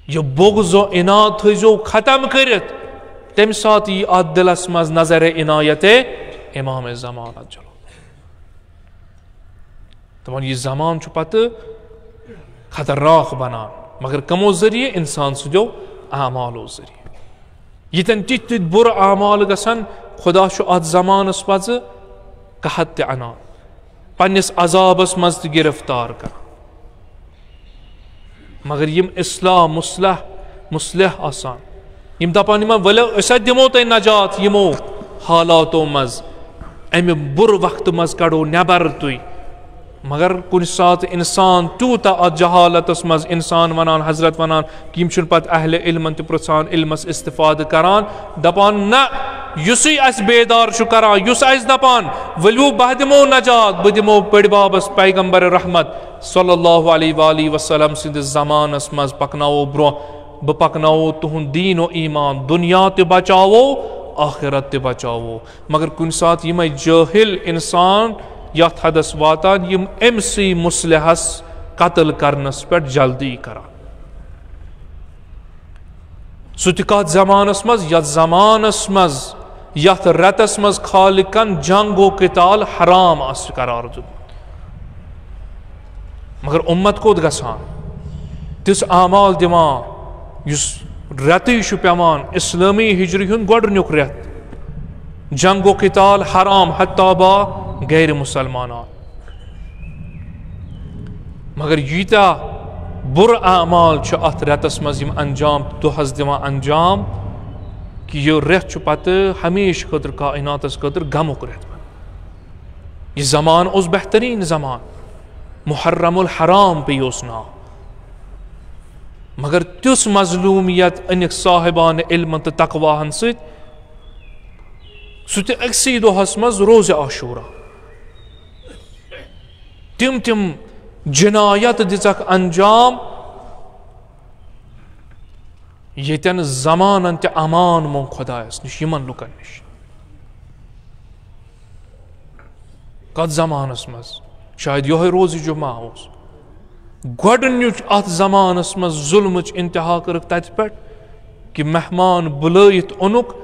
یہِ بغض و عناد تھٲیزیو ختم کٔرِتھ، تمہِ ساتہٕ یی اتھ دِلس منٛز نظر عنایت امام زمان عجل۔ دپان، یہِ زمان چھُ پتہٕ خطرناک بنان، مگر کمو ذٔریعہٕ؟ انسان سٕنٛدیو اعمالو ذٔریعہٕ۔ ییٚتٮ۪ن تِتھۍ تِتھۍ بُرٕ اعمال گژھن، خدا چھُ اتھ زمانس پتہٕ قحط تہِ انان، پننِس عذابس منٛز تہِ گرفتار کران۔ مگر یِم اصلاح مصلح، مصلح آسان، یِم دپان یِمن، "ؤلِو أسۍ ہا دِمو تۄہہِ نجات یِمو حالاتو منٛز، امہِ بُرٕ وقتہٕ منٛز کڑو نٮ۪بر تُہۍ۔" مگر کُنہِ ساتہٕ انسان تیوٗتاہ اتھ جہالتس منٛز، انسان ونان، حضرت ونان، یِم چھِنہٕ پتہٕ اہل علمن تہِ پرژھان، علمس استفادٕ کران، دپان، نہ، یُسٕے اسہِ بیدار چھُ کران، یُس اسہِ دپان، "ؤلِو بہٕ دِمو نجات، بہٕ دِمو بٔڑۍ بابس پیغمبر رحمت صلی اللہ علیہ وآلہ وسلم سٕنٛدِس زمانس منٛز پکناوو برونٛہہ، بہٕ پکناوو تُہُنٛد دین و ایمان، دنیا تہِ بچاوو، آخرت تہِ بچاوو۔" مگر کُنہِ ساتہٕ یِمے جٲہل انسان یتھ حدس واتان، یِم أمۍ سٕے مصلحس قتل کرنس پٮ۪ٹھ جلدی کران۔ سُہ تہِ کتھ زمانس منٛز، یتھ زمانس منٛز، یتھ رٮ۪تس منٛز خالقن جنگ و قتال حرام آسہِ قرار دیُتمُت۔ مگر امت کوٚت گژھان؟ تِژھ اعمال دِوان، یُس رٮ۪تٕے چھُ پٮ۪وان، اسلٲمی ہجری ہُنٛد گۄڈٕنیُک رٮ۪تھ، جنگ و قتال حرام، حتیٰ با غیر مسلمانان۔ مگر ییٖتیٛاہ بُرٕ اعمال چھِ اتھ رٮ۪تس منٛز یِم انجام، دۄہس دِوان انجام، کہِ یہِ رٮ۪تھ چھُ پتہٕ ہمیشہٕ خٲطرٕ کائناتس خٲطرٕ غمُک رٮ۪تھ بنان۔ یہِ زمان اوس بہتریٖن زمان، محرم الحرام پیٚیہِ اوس ناو۔ مگر تیُژھ مظلومیت أنِکھ صاحبان علم تہٕ تقواہن سۭتۍ، سُہ تہِ أکسٕے دۄہس منٛز روزِ عاشورہ۔ تِم تِم جنایت دِژکھ انجام، ییٚتٮ۪ن زمانن تہِ امان مۄنگ خۄدایس نِش یِمن لُکن نِش۔ کتھ زمانس منٛز؟ شاید یۄہے روزِ جمعہ اوس۔ گۄڈٕنیُچ اتھ زمانس منٛز ظلمٕچ انتہا کٔرٕکھ تتہِ پٮ۪ٹھ کہِ مہمان بُلٲیِتھ اوٚنُکھ،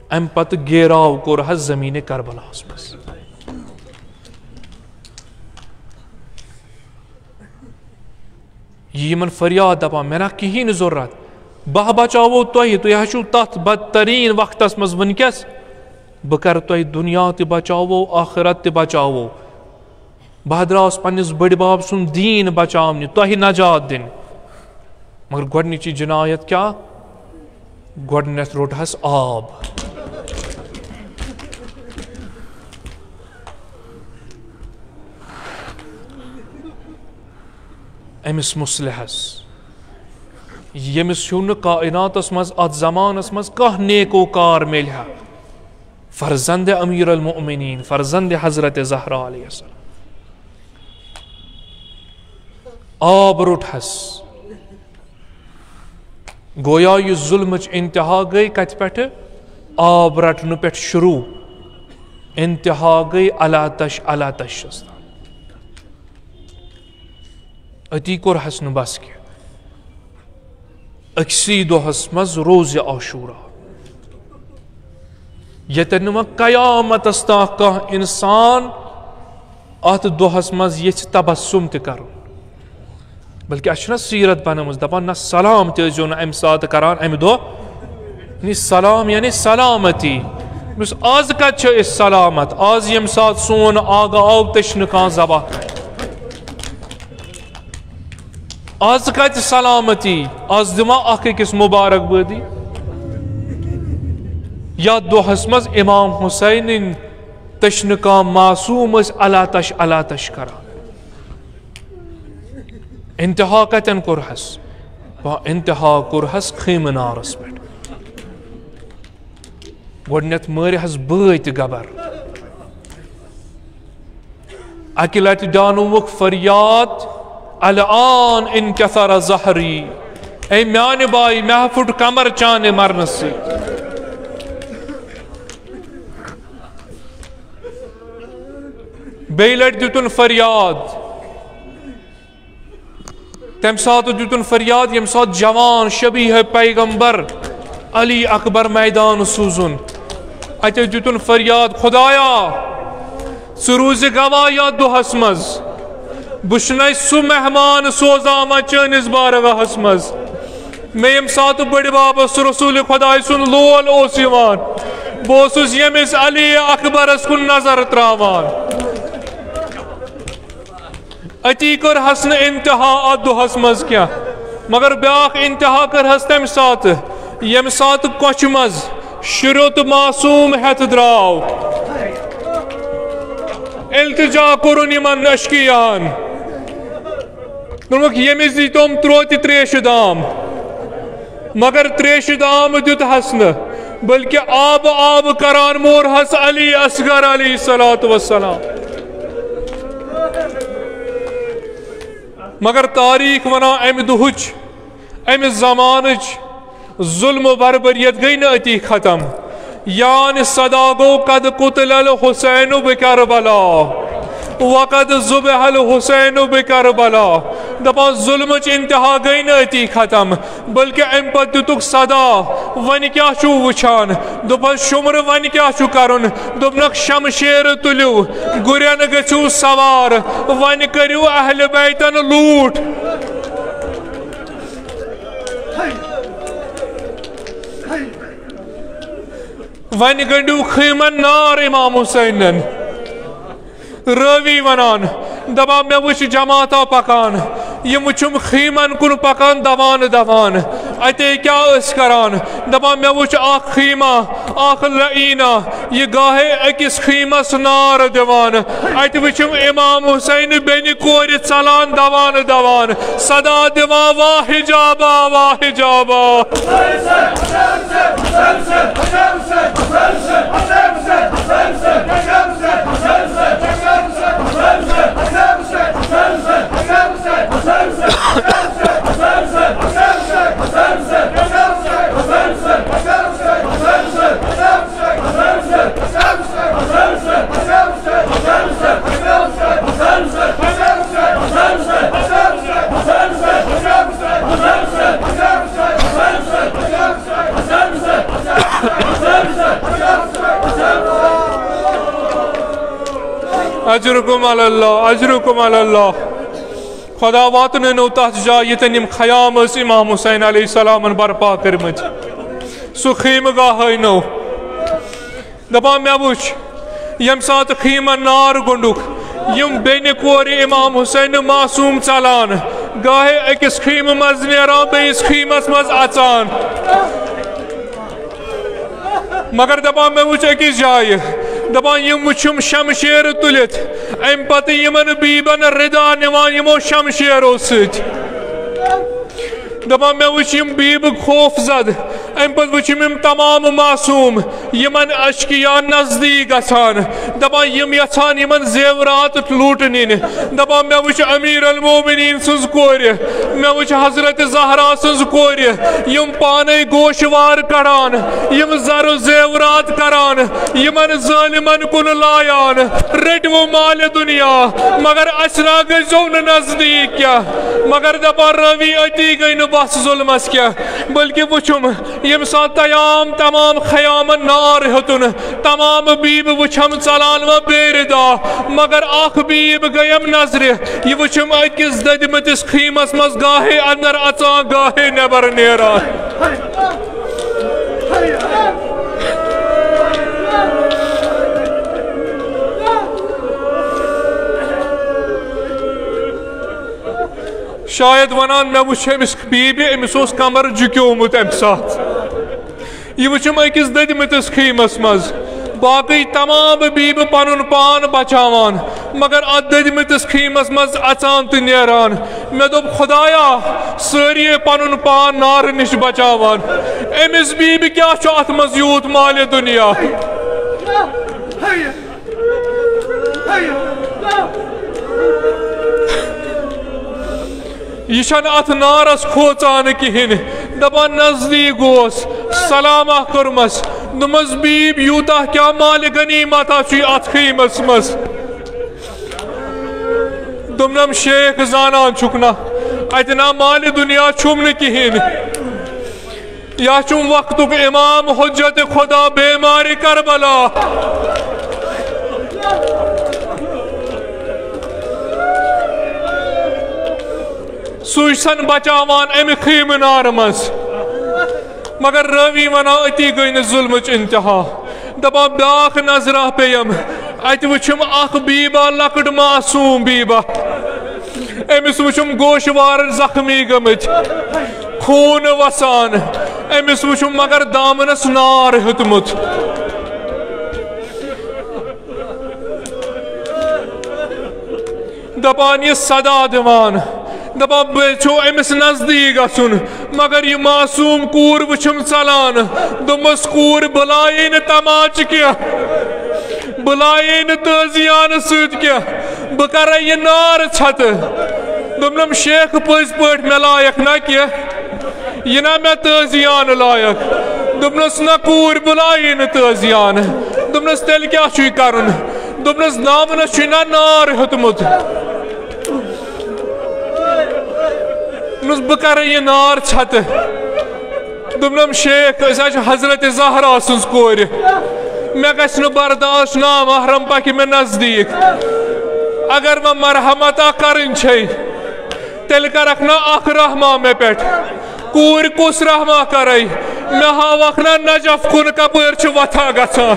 امہِ پتہٕ گیراو کوٚر حظ زمینِ کربلاہس منٛز۔ یہِ یِمن فریاد دپان، مےٚ نہ کِہیٖنۍ ضروٗرت، بہٕ بچاوو تۄہہِ، تُہۍ حظ چھِو تتھ بدتریٖن وقتس منٛز وٕنکیٚس، بہٕ کرٕ تۄہہِ دُنیا تہِ بچاوو، آخرت تہِ بچاوو۔ بہٕ درٛاس پننِس بٔڈِ بب سُنٛد دیٖن بچاونہِ، تۄہہِ نجات دِنہِ۔ مگر گۄڈنِچی جنایت کیٛاہ؟ گۄڈنٮ۪تھ روٚٹہس آب۔ أمِس مصلحس، ییٚمِس ہیوٗ نہٕ کائناتس منٛز اتھ زمانس منٛز کانٛہہ نیکو کار میلہِ ہا، فرزند امیر المؤمنین، فرزند حضرت زہرا علیہ السلام۔ آب روٚٹہس۔ گویا یہِ ظلمٕچ انتہا گٔے کتہِ پٮ۪ٹھٕ؟ آب رٹنہٕ پٮ۪ٹھ شروع، انتہا گٔے العطش، العطشس تام۔ أتی کوٚرہس نہٕ بس کینٛہہ۔ أکسٕے دۄہس منٛز روزِ عاشورہ، ییٚتٮ۪ن نہٕ وۄنۍ قیامتس تام کانٛہہ انسان اتھ دۄہس منٛز یژھِ تبسم تہِ کرُن۔ بلکہ اسہِ چھُنہ سیرت بنٲومٕژ، دپان، نہ، سلام تہِ ٲسۍزیو نہٕ امہِ ساتہٕ کران، امہِ دۄہ۔ یعنی سلام یعنی سلامتی۔ یُس آز کتہِ چھِ أسۍ سلامت؟ آز ییٚمہِ ساتہٕ سون آگہٕ آو، تہِ چھِنہٕ کانٛہہ ذبح کران۔ آز کتہِ سلامتی؟ آز دِوان اکھ أکِس مبارک بٲدی۔ یتھ دۄہس منٛز امام حسینٕنۍ تٔچھنہٕ کانٛہہ معصوم ٲسۍ العطش العطش کران۔ انتہا کتٮ۪ن کوٚرہس؟ با انتہا کوٚرہس خیمہٕ نارس پٮ۪ٹھ۔ گۄڈٕنٮ۪تھ مٲرۍ حظ بٲے تہِ گبر۔ اَکہِ لَٹہِ دیٛانووُکھ فریاد، "الآن انکسر ظہری"، اے میانہِ بایہِ، مےٚ ہا پھُٹ کمر چانہِ مرنہٕ سۭتۍ۔ بیٚیہِ لَٹہِ دیُتُن فریاد۔ تَمہِ ساتہٕ دیُتُن فریاد، ییٚمہِ ساتہٕ جوان شبیہ پیغمبر علی اکبر میدان سوٗزُن۔ اَتہِ دیُتُن فریاد، "خدایا، ژٕ روٗزِ گواہ یَتھ دۄہَس منٛز۔ بہٕ چھُسَے سُہ مہمان سوزان وۄنۍ چٲنِس بارگاہَس منٛز۔" مےٚ ییٚمہِ ساتہٕ بٔڈِ بَبَس رسول خداے سُنٛد لول اوس یِوان، بہٕ اوسُس ییٚمِس علی اکبرَس کُن نظر ترٛاوان۔ أتی کٔر حس نہٕ انتہا اتھ دۄہس منٛز کینٛہہ، مگر بیاکھ انتہا کٔر حس تمہِ ساتہٕ، ییٚمہِ ساتہٕ کۄچھِ منٛز شُریوٚت معصوم ہٮ۪تھ درٛاو۔ التجا کوٚرُن یِمن اشقیاہن۔ دوٚپُکھ، "ییٚمِس دی تِم تروتہِ تریشہِ دام"۔ مگر تریشہِ دام دیُت حس نہٕ، بلکہِ آبہٕ آبہٕ کران مور حس علی اصغر علیہ الصلوۃ والسلام۔ مگر تاریخ ونان امہِ دۄہٕچ، امہِ زمانٕچ ظلم و بربریت گٔے نہٕ أتی ختم۔ یعنی صدا گوٚو، "قد قتل الحسین بکربلا، وقد ذبح الحسین بکربلا"۔ دپان ظلمٕچ انتہا گٔے نہٕ أتی ختم، بلکہ امہِ پتہٕ دِتُکھ صدا، "وۄنۍ کیٛاہ چھُو وٕچھان؟" دوٚپہَس، "شُمرٕ، وۄنۍ کیٛاہ چھُ کرُن؟" دوٚپنَکھ، "شمشیر تُلِو، گُرٮ۪ن گٔژھِو سوار، وۄنۍ کٔرِو اہلِ بیتَن لوٗٹھ، وۄنۍ گٔنڈِو خیمن نار امام حسینن۔" رٲوی ونان، دپان، "مےٚ وٕچھ جماعتا پکان، یِم وٕچھُم خیمن کُن پکان، دوان دوان، اتے کیٛاہ ٲسۍ کران؟" دپان، "مےٚ وٕچھ اکھ خیمہ، اکھ لعینہ، یہِ گاہے أکِس خیمس نار دِوان۔ اتہِ وٕچھُم امام حسین بیٚنہِ کورِ ژلان، دوان دوان، صدا دِوان، 'واہ حجابا، واہ حجابا'۔" اجرکم علی اللہ، اجرکم علی اللہ۔ خدا واتنٲونو تتھ جایہِ ییٚتٮ۪ن یِم خیام ٲسۍ امام حسین علیہ السلامن برپا کٔرمٕتۍ۔ سُہ خیمہٕ گاہ ہٲینو۔ دپان، مےٚ وٕچھ، ییٚمہِ ساتہٕ خیمن نار گوٚنڈُکھ، یِم بیٚنہِ کورِ امام حسین معصوم ژلان، گاہے أکِس خیمہٕ منٛز نیران، بیٚیِس خیمس منٛز اژان۔ مگر دپان، مےٚ وٕچھ أکِس جایہِ، دپان، یِم وٕچھِم شمشیر تُلِتھ، امہِ پتہٕ یِمن بیبن ردا نِوان یِمو شمشیرو سۭتۍ۔ دپان، مےٚ وٕچھ یِم بیبہٕ خوف زد، امہِ پتہٕ وٕچھِم یِم تمام معصوم، یِمن اشقیا نزدیٖک گژھان، دپان، یِم یژھان یِمن زیورات لوٗٹہٕ نِنہِ۔ دپان، مےٚ وٕچھ امیر المومنین سٕنٛز کورِ، مےٚ وٕچھ حضرت زہرا سٕنٛز کورِ، یِم پانے گوشوار کڑان، یِم زر و زیورات کران، یِمن ظٲلمن کُن لایان، رٔٹِو مالِ دُنیا، مگر اسہِ نا گٔژھۍزیو نہٕ نزدیٖک کینٛہہ۔ مگر دپان، رٲوی، أتی گٔے نہٕ بس ظلمس کینٛہہ، بلکہِ وٕچھُم، ییٚمہِ ساتہٕ تیام تمام خیامن نار ہیوٚتُن، تمام بیبہٕ وٕچھم ژلان وۄنۍ بے ردا، مگر اکھ بیٖب گٔیم نظرِ، یہِ وٕچھم أکِس دٔدمٕتِس خیمس منٛز گاہے اندر اژان، گاہے نٮ۪بر نیران۔ شاید ونان، مےٚ وٕچھ أمِس بیبہِ، أمِس اوس کمر جُکیومُت امہِ ساتہٕ۔ یہِ وٕچھم أکِس دٔدمٕتِس خیمس منٛز، باقٕے تمام بیبہٕ پنُن پان بچاوان، مگر اتھ دٔدمٕتِس خیٖمس منٛز اژان تہٕ نیران۔ مےٚ دوٚپ، خدایا، سٲری پنُن پان نارٕ نِش بچاوان، أمِس بیبہِ کیٛاہ چھُ اتھ منٛز یوٗت مالِ دُنیا؟ یہِ چھَنہٕ اتھ نارس کھوژان کِہیٖنۍ۔ دپان نزدیٖک گوس، سلامہ کٔرمس، دوٚپمس، بیٖب، یوٗتاہ کیٛاہ مالِ غنیمتہ چھُے اتھ خیٖمس منٛز؟ دوٚپنم، شیخ، زانان چھُکھ نا، اتہِ نا مالِ دُنیا چھُم نہٕ کِہیٖنۍ۔ یا چھُم وقتُک امام حجت خدا بیمارِ کربلا۔ سُے چھَن بچاوان امہِ خیمہٕ نارٕ منٛز۔ مگر رٲوی ونان، أتی گٔے نہٕ ظلمٕچ انتہا۔ دپان، بیاکھ نظرہ پیٚیم، اتہِ وٕچھُم اکھ بیٖبا، لۄکٕٹ معصوم بیٖبا۔ أمِس وٕچھُم گوشوارن زخمی گٔمٕتۍ، خوٗن وسان۔ أمِس وٕچھُم مگر دامنس نار ہیوٚتمُت۔ دپان یہِ صدا دِوان، دپان، بہٕ چھُ أمِس نزدیٖک گژھُن، مگر یہِ معصوم کوٗر وٕچھُم ژلان۔ دوٚپمس، کوٗر، بہٕ لایے نہٕ تماچہٕ کینٛہہ، بہٕ لایے نہٕ تٲزیانہٕ سۭتۍ کینٛہہ، بہٕ کرے یہِ نار ژھتہٕ۔ دوٚپنم، شیخ، پٔزۍ پٲٹھۍ مےٚ لایق نہ کینٛہہ، یہِ نہ مےٚ تٲزیانہٕ لایق۔ دوٚپنس، نہ کوٗر، بہٕ لایے نہٕ تٲزیانہٕ۔ دوٚپنس، تیٚلہِ کیٛاہ چھُے کرُن؟ دوٚپنس، دامنس چھُے نہ نار ہیوٚتمُت۔ دوٚپنس، بہٕ کرٕ یہِ نار ژھتہٕ۔ دوٚپنم، شیخ، أسۍ حظ چھِ حضرت زہرا سٕنٛز کورِ، مےٚ گژھِ نہٕ برداش نامحرم پکہِ مےٚ نزدیٖک۔ اگر وۄنۍ مرحمتا کرٕنۍ چھے، تیٚلہِ کرکھ نا اکھ رحمہ مےٚ پٮ۪ٹھ۔ کوٗرۍ کُس رحمہ کرے؟ مےٚ ہاوکھ نا نجف کُن کپٲرۍ چھِ وتھا گژھان؟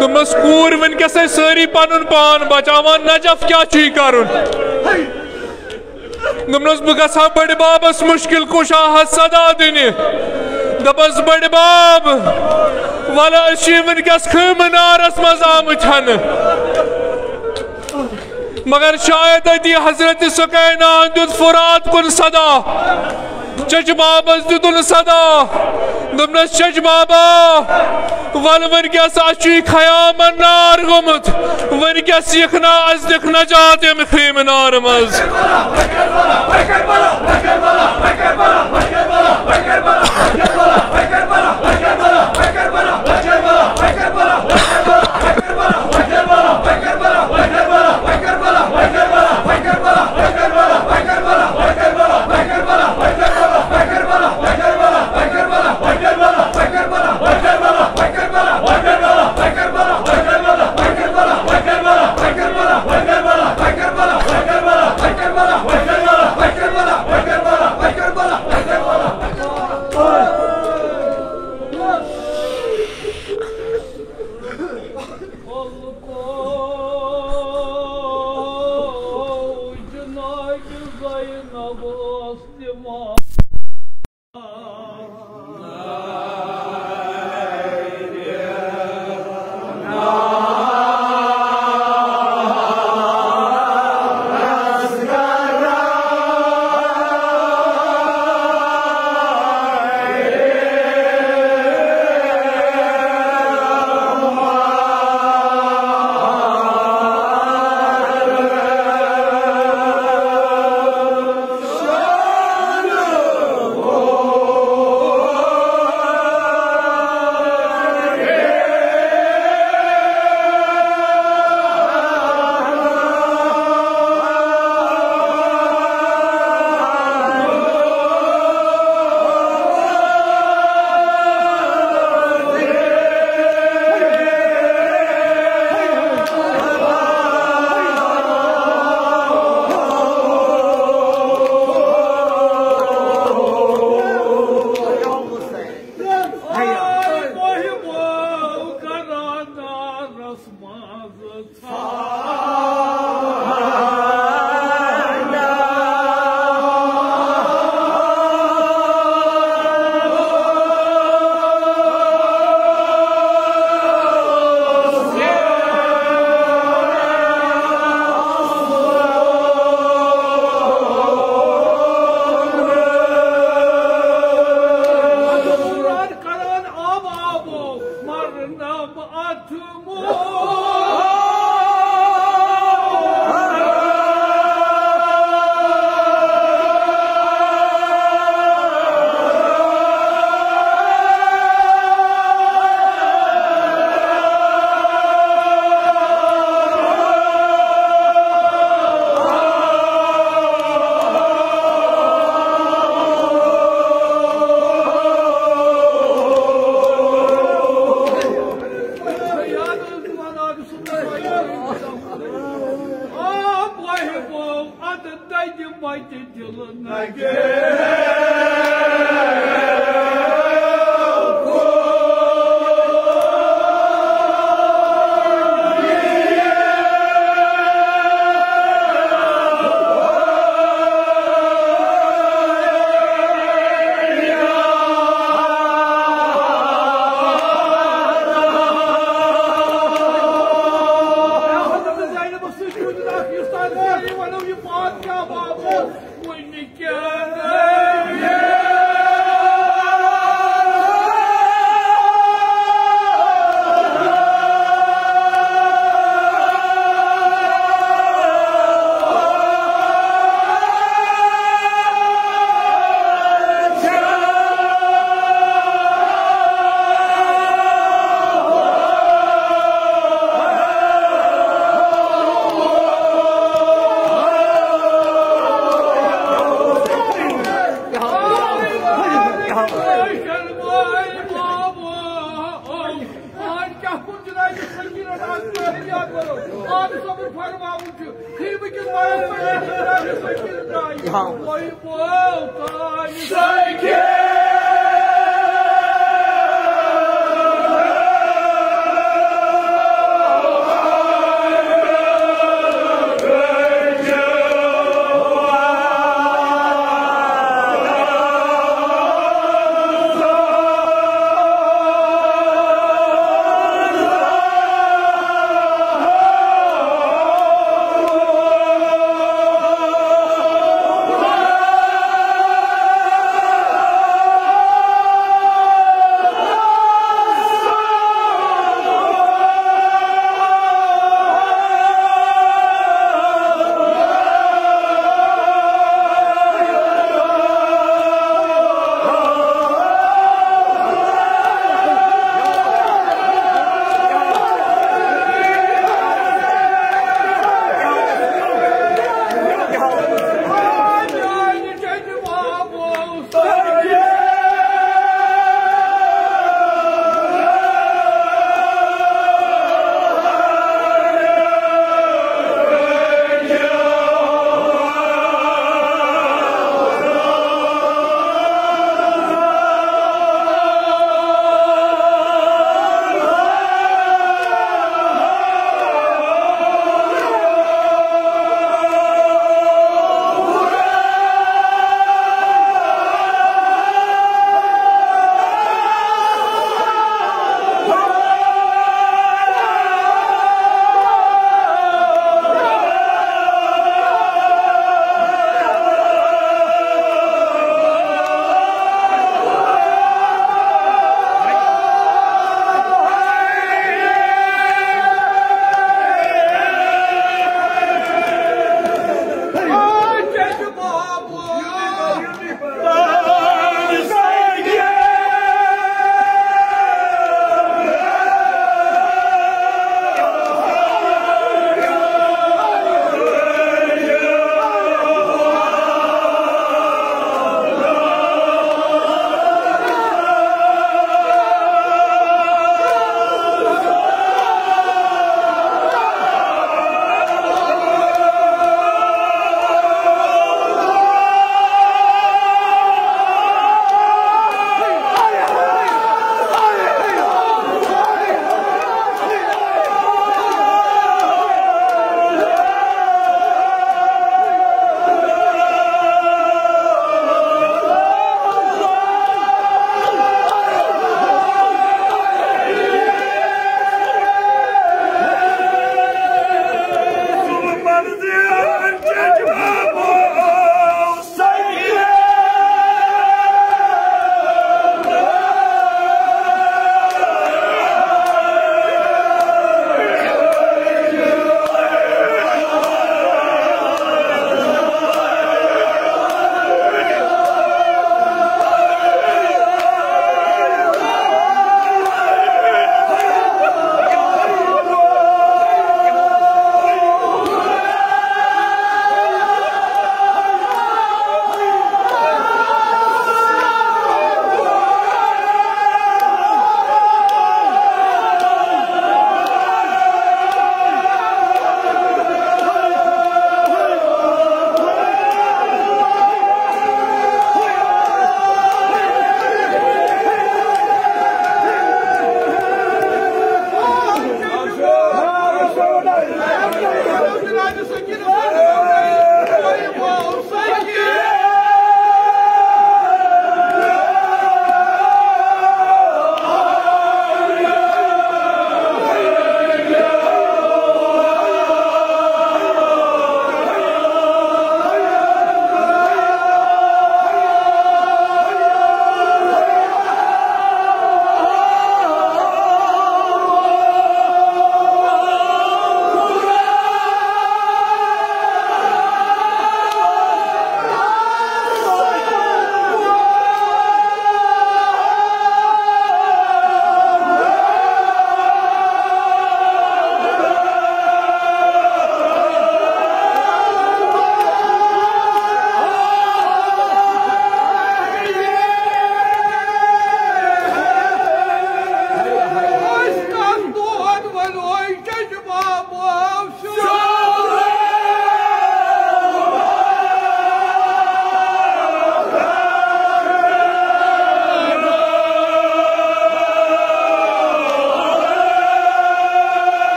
دوٚپمس، کوٗرۍ، وٕنکیٚسے سٲری پنُن پان بچاوان، نجف کیٛاہ چھُے کرُن؟ دوٚپنس، بہٕ گژھٕ ہا بٔڈِ بابس مُشکِل کُشاہس صدا دِنہِ۔ دوٚپس، بٔڈِ بب، ولہٕ أسۍ چھِ وٕنکیٚس خیمہٕ نارس منٛز آمٕتۍ ہن۔ مگر شاید أتی حضرت سکینہ دیُت فرات کُن صدا۔ چچہِ بابس دیُتُن صدا۔ دوٚپنس، چچہِ بابا، ول وٕنکیٚس اَسہِ چھُے خیامن نار گوٚمُت، وٕنکیٚس یِکھ نا اَسہِ دِکھ نجات ییٚمہِ خیمہٕ نارٕ منٛز۔ آے بابا، آے، آے کیٛاہ کوٚر جنابِ فقیٖرن؟ آز کیٛاہ احتیاط کرو؟ آز صبر فرماوُن چھُ۔ خیمہٕ کِس بڑس پٮ۪ٹھ جنابِ فقیٖر درٛاے۔ آے بابا، آے۔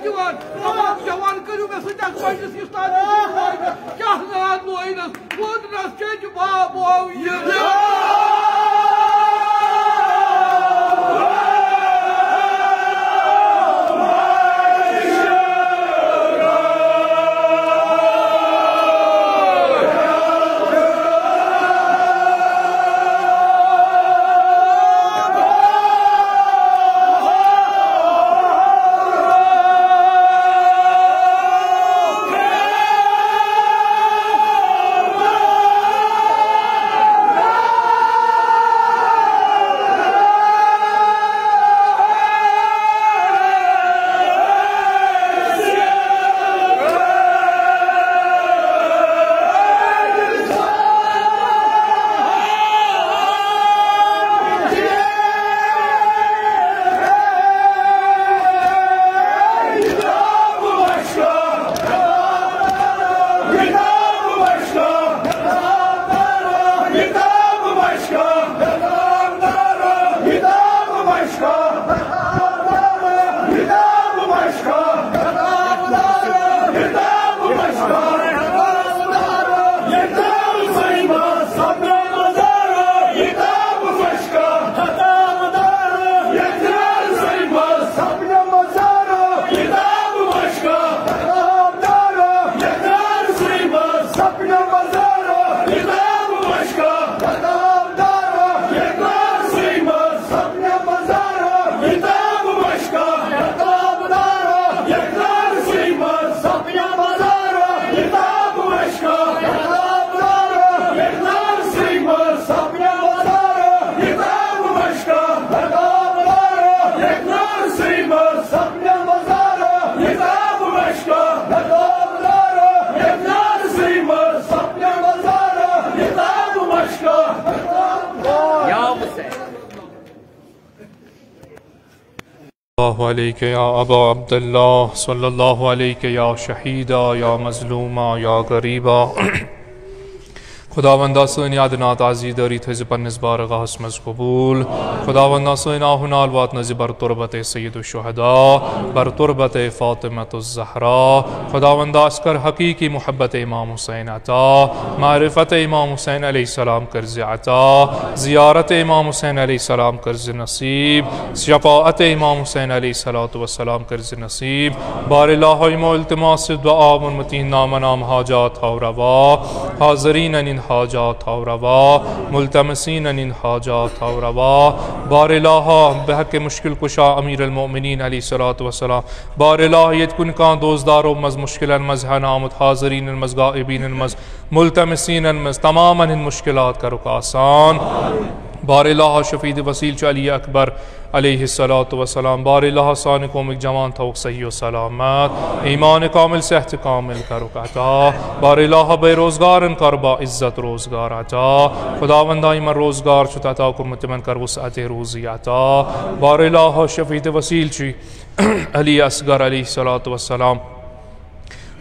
دِوان۔ تمام جوان کٔرِو مےٚ سۭتۍ اکھ مجلس، یُس تانۍ کیٛاہ ناد لوینس، ووت نس چیٚچ باب آو یہِ۔ اللہ علیک یا ابا عبداللہ، صلی اللہ علیک یا شہیدا، یا مظلوما، یا غریبا۔ خداوندا، سٲنۍ یاد نعت عزیزدٲری تھٲوزِ پننِس بارگاہس منٛز قبول۔ خداوندا، سٲنۍ آہ و نال واتنٲوزِ بر تربت سید الشہداء، بر تربت فاطمۃ الزہرا۔ خداوندا، اسہِ کر حقیقی محبت امام حسین عطا، معرفت امام حسین علیہ السلام کٔرزِ عطا، زیارت امام حسین علیہ السلام کٔرزِ نصیب، شفاعت امام حسین علیہ الصلوۃ والسلام کٔرزِ نصیب۔ بار الہ، یِمو التماس سۭتۍ دعا ووٚنمُت، تِہنٛدۍ نامہ نام حاجات تھاو روا، حاضرینن ہٕنٛدۍ حاجات تھاو روا، ملتمسینن ہٕنٛدۍ حاجات تھاو روا۔ بار الہ، بحق مشکل کشا امیر المؤمنین علیہ الصلوۃ والسلام، بار الہ، ییٚتہِ کُنہِ کانٛہہ دوستدارو منٛز مشکلن منٛز ہٮ۪نہٕ آمُت، حاضرینن منٛز، غائبینن منٛز، ملتمسینن منٛز، تمامن ہٕنٛدۍ مشکلات کرُکھ آسان۔ بار الہ، شفیع وسیل چھُ علی اکبر علیہ الصلوۃ والسلام۔ بار الہ، سانہِ قومٕکۍ جوان تھاوُکھ صحیح و سلامت، ایمان کامل، صحت کامل کرُکھ عطا۔ بار الہ، بے روزگارن کر با عزت روزگار عطا۔ خداوندا، یِمن روزگار چھُتھ عطا کوٚرمُت، تِمن کر وسعت روزی عطا۔ بار الہ، شفیع وسیل چھُ علی اصغر علیہ الصلوۃ والسلام،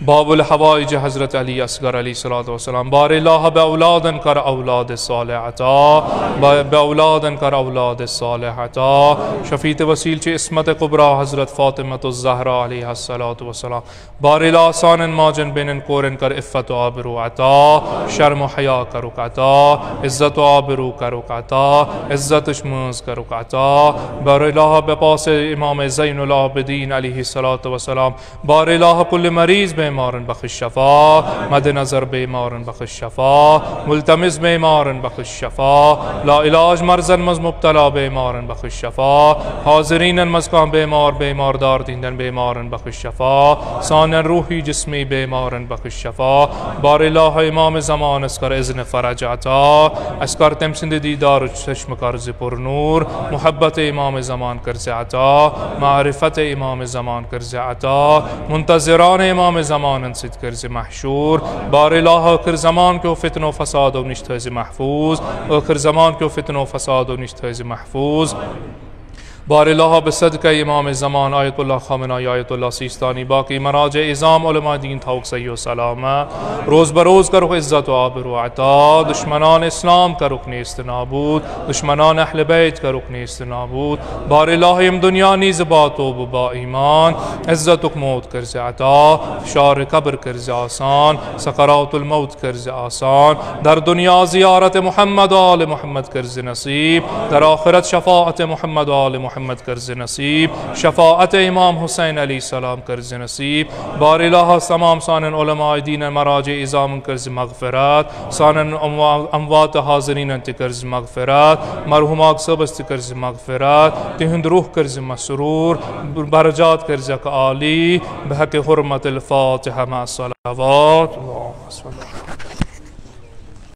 باب الحوائج حضرت علی اصغر علیہ الصلوۃ والسلام۔ بار الہ، بے اولادن کر اولاد صالح عطا، بے، بے اولادن کر اولاد صالح عطا۔ شفیع وسیل چھِ عصمت کبریٰ حضرت فاطمۃ الزہرا علیہ الصلوۃ والسلام۔ بار الہ، سانن ماجن بیٚنٮ۪ن کورٮ۪ن کر عفت و آبرو عطا، شرم و حیا کرُکھ عطا، عزت و آبرو کرُکھ عطا، عزتٕچ مٲنٛز کرُکھ عطا۔ بار الہ، بے پاس امام زین العابدین علیہ الصلوۃ والسلام۔ بار الہ، کل مریض بیمارن بخش شفا، مد نظر بیمارن بخش شفا، ملتمس بیمارن بخش شفا، لا علاج مرضن منٛز مبتلا بیمارن بخش شفا، حاضرینن منٛز کانٛہہ بیمار، بیمار دار، تِہنٛدٮ۪ن بیمارن بخش شفا، سانٮ۪ن روحی جسمی بیمارن بخش شفا۔ بار الہ، امام زمانس کر اذن فرج عطا، اسہِ کر تٔمۍ سٕنٛدِ دیدارٕچ چشمہٕ کر زِ پر نور، محبت امام زمان کر زِ عطا، معرفت امام زمان کر زِ عطا، منتظران امام زمانن سۭتۍ کر زِ محشور۔ بار الہ، ٲخر زمان کیو فتنو فسادو نِش تھٲوزِ محفوظ، ٲخر زمان کیو فتنو فسادو نِش تھٲوزِ محفوظ۔ بار الہ، بصدقہ امام زمان آیت اللہ خامنہ ای آیت اللہ سیستانی، باقی مراجع عظام علماء دین تھاوک صحیح و سلامت، روز بروز کرک عزت و آبرو عطا، دشمنان اسلام کرک نیست نابود، دشمنان اہل بیت کرک نیست نابود۔ بار الہ، یم دنیا نیز با توب با ایمان، عزتک موت کرز عطا، فشار قبر کرز آسان، سکرات الموت کرز آسان، در دنیا زیارت محمد و آل محمد کرز نصیب، در آخرت شفاعت محمد و آل محمد کرز نصیب، شفاعت امام حسین علیہ السلام کرز نصیب۔ بار الہ، تمام سانن علماء دین مراجع عظام کرز مغفرت، سانن اموا-، اموات حاضرین تہ کرز مغفرت، مرحوم آق صٲبس تہ کرز مغفرت، تہند روح کرز مسرور، برجات کرزک عالی، بحق حرمت الفاتحہ مع الصلوات۔ اللہم صل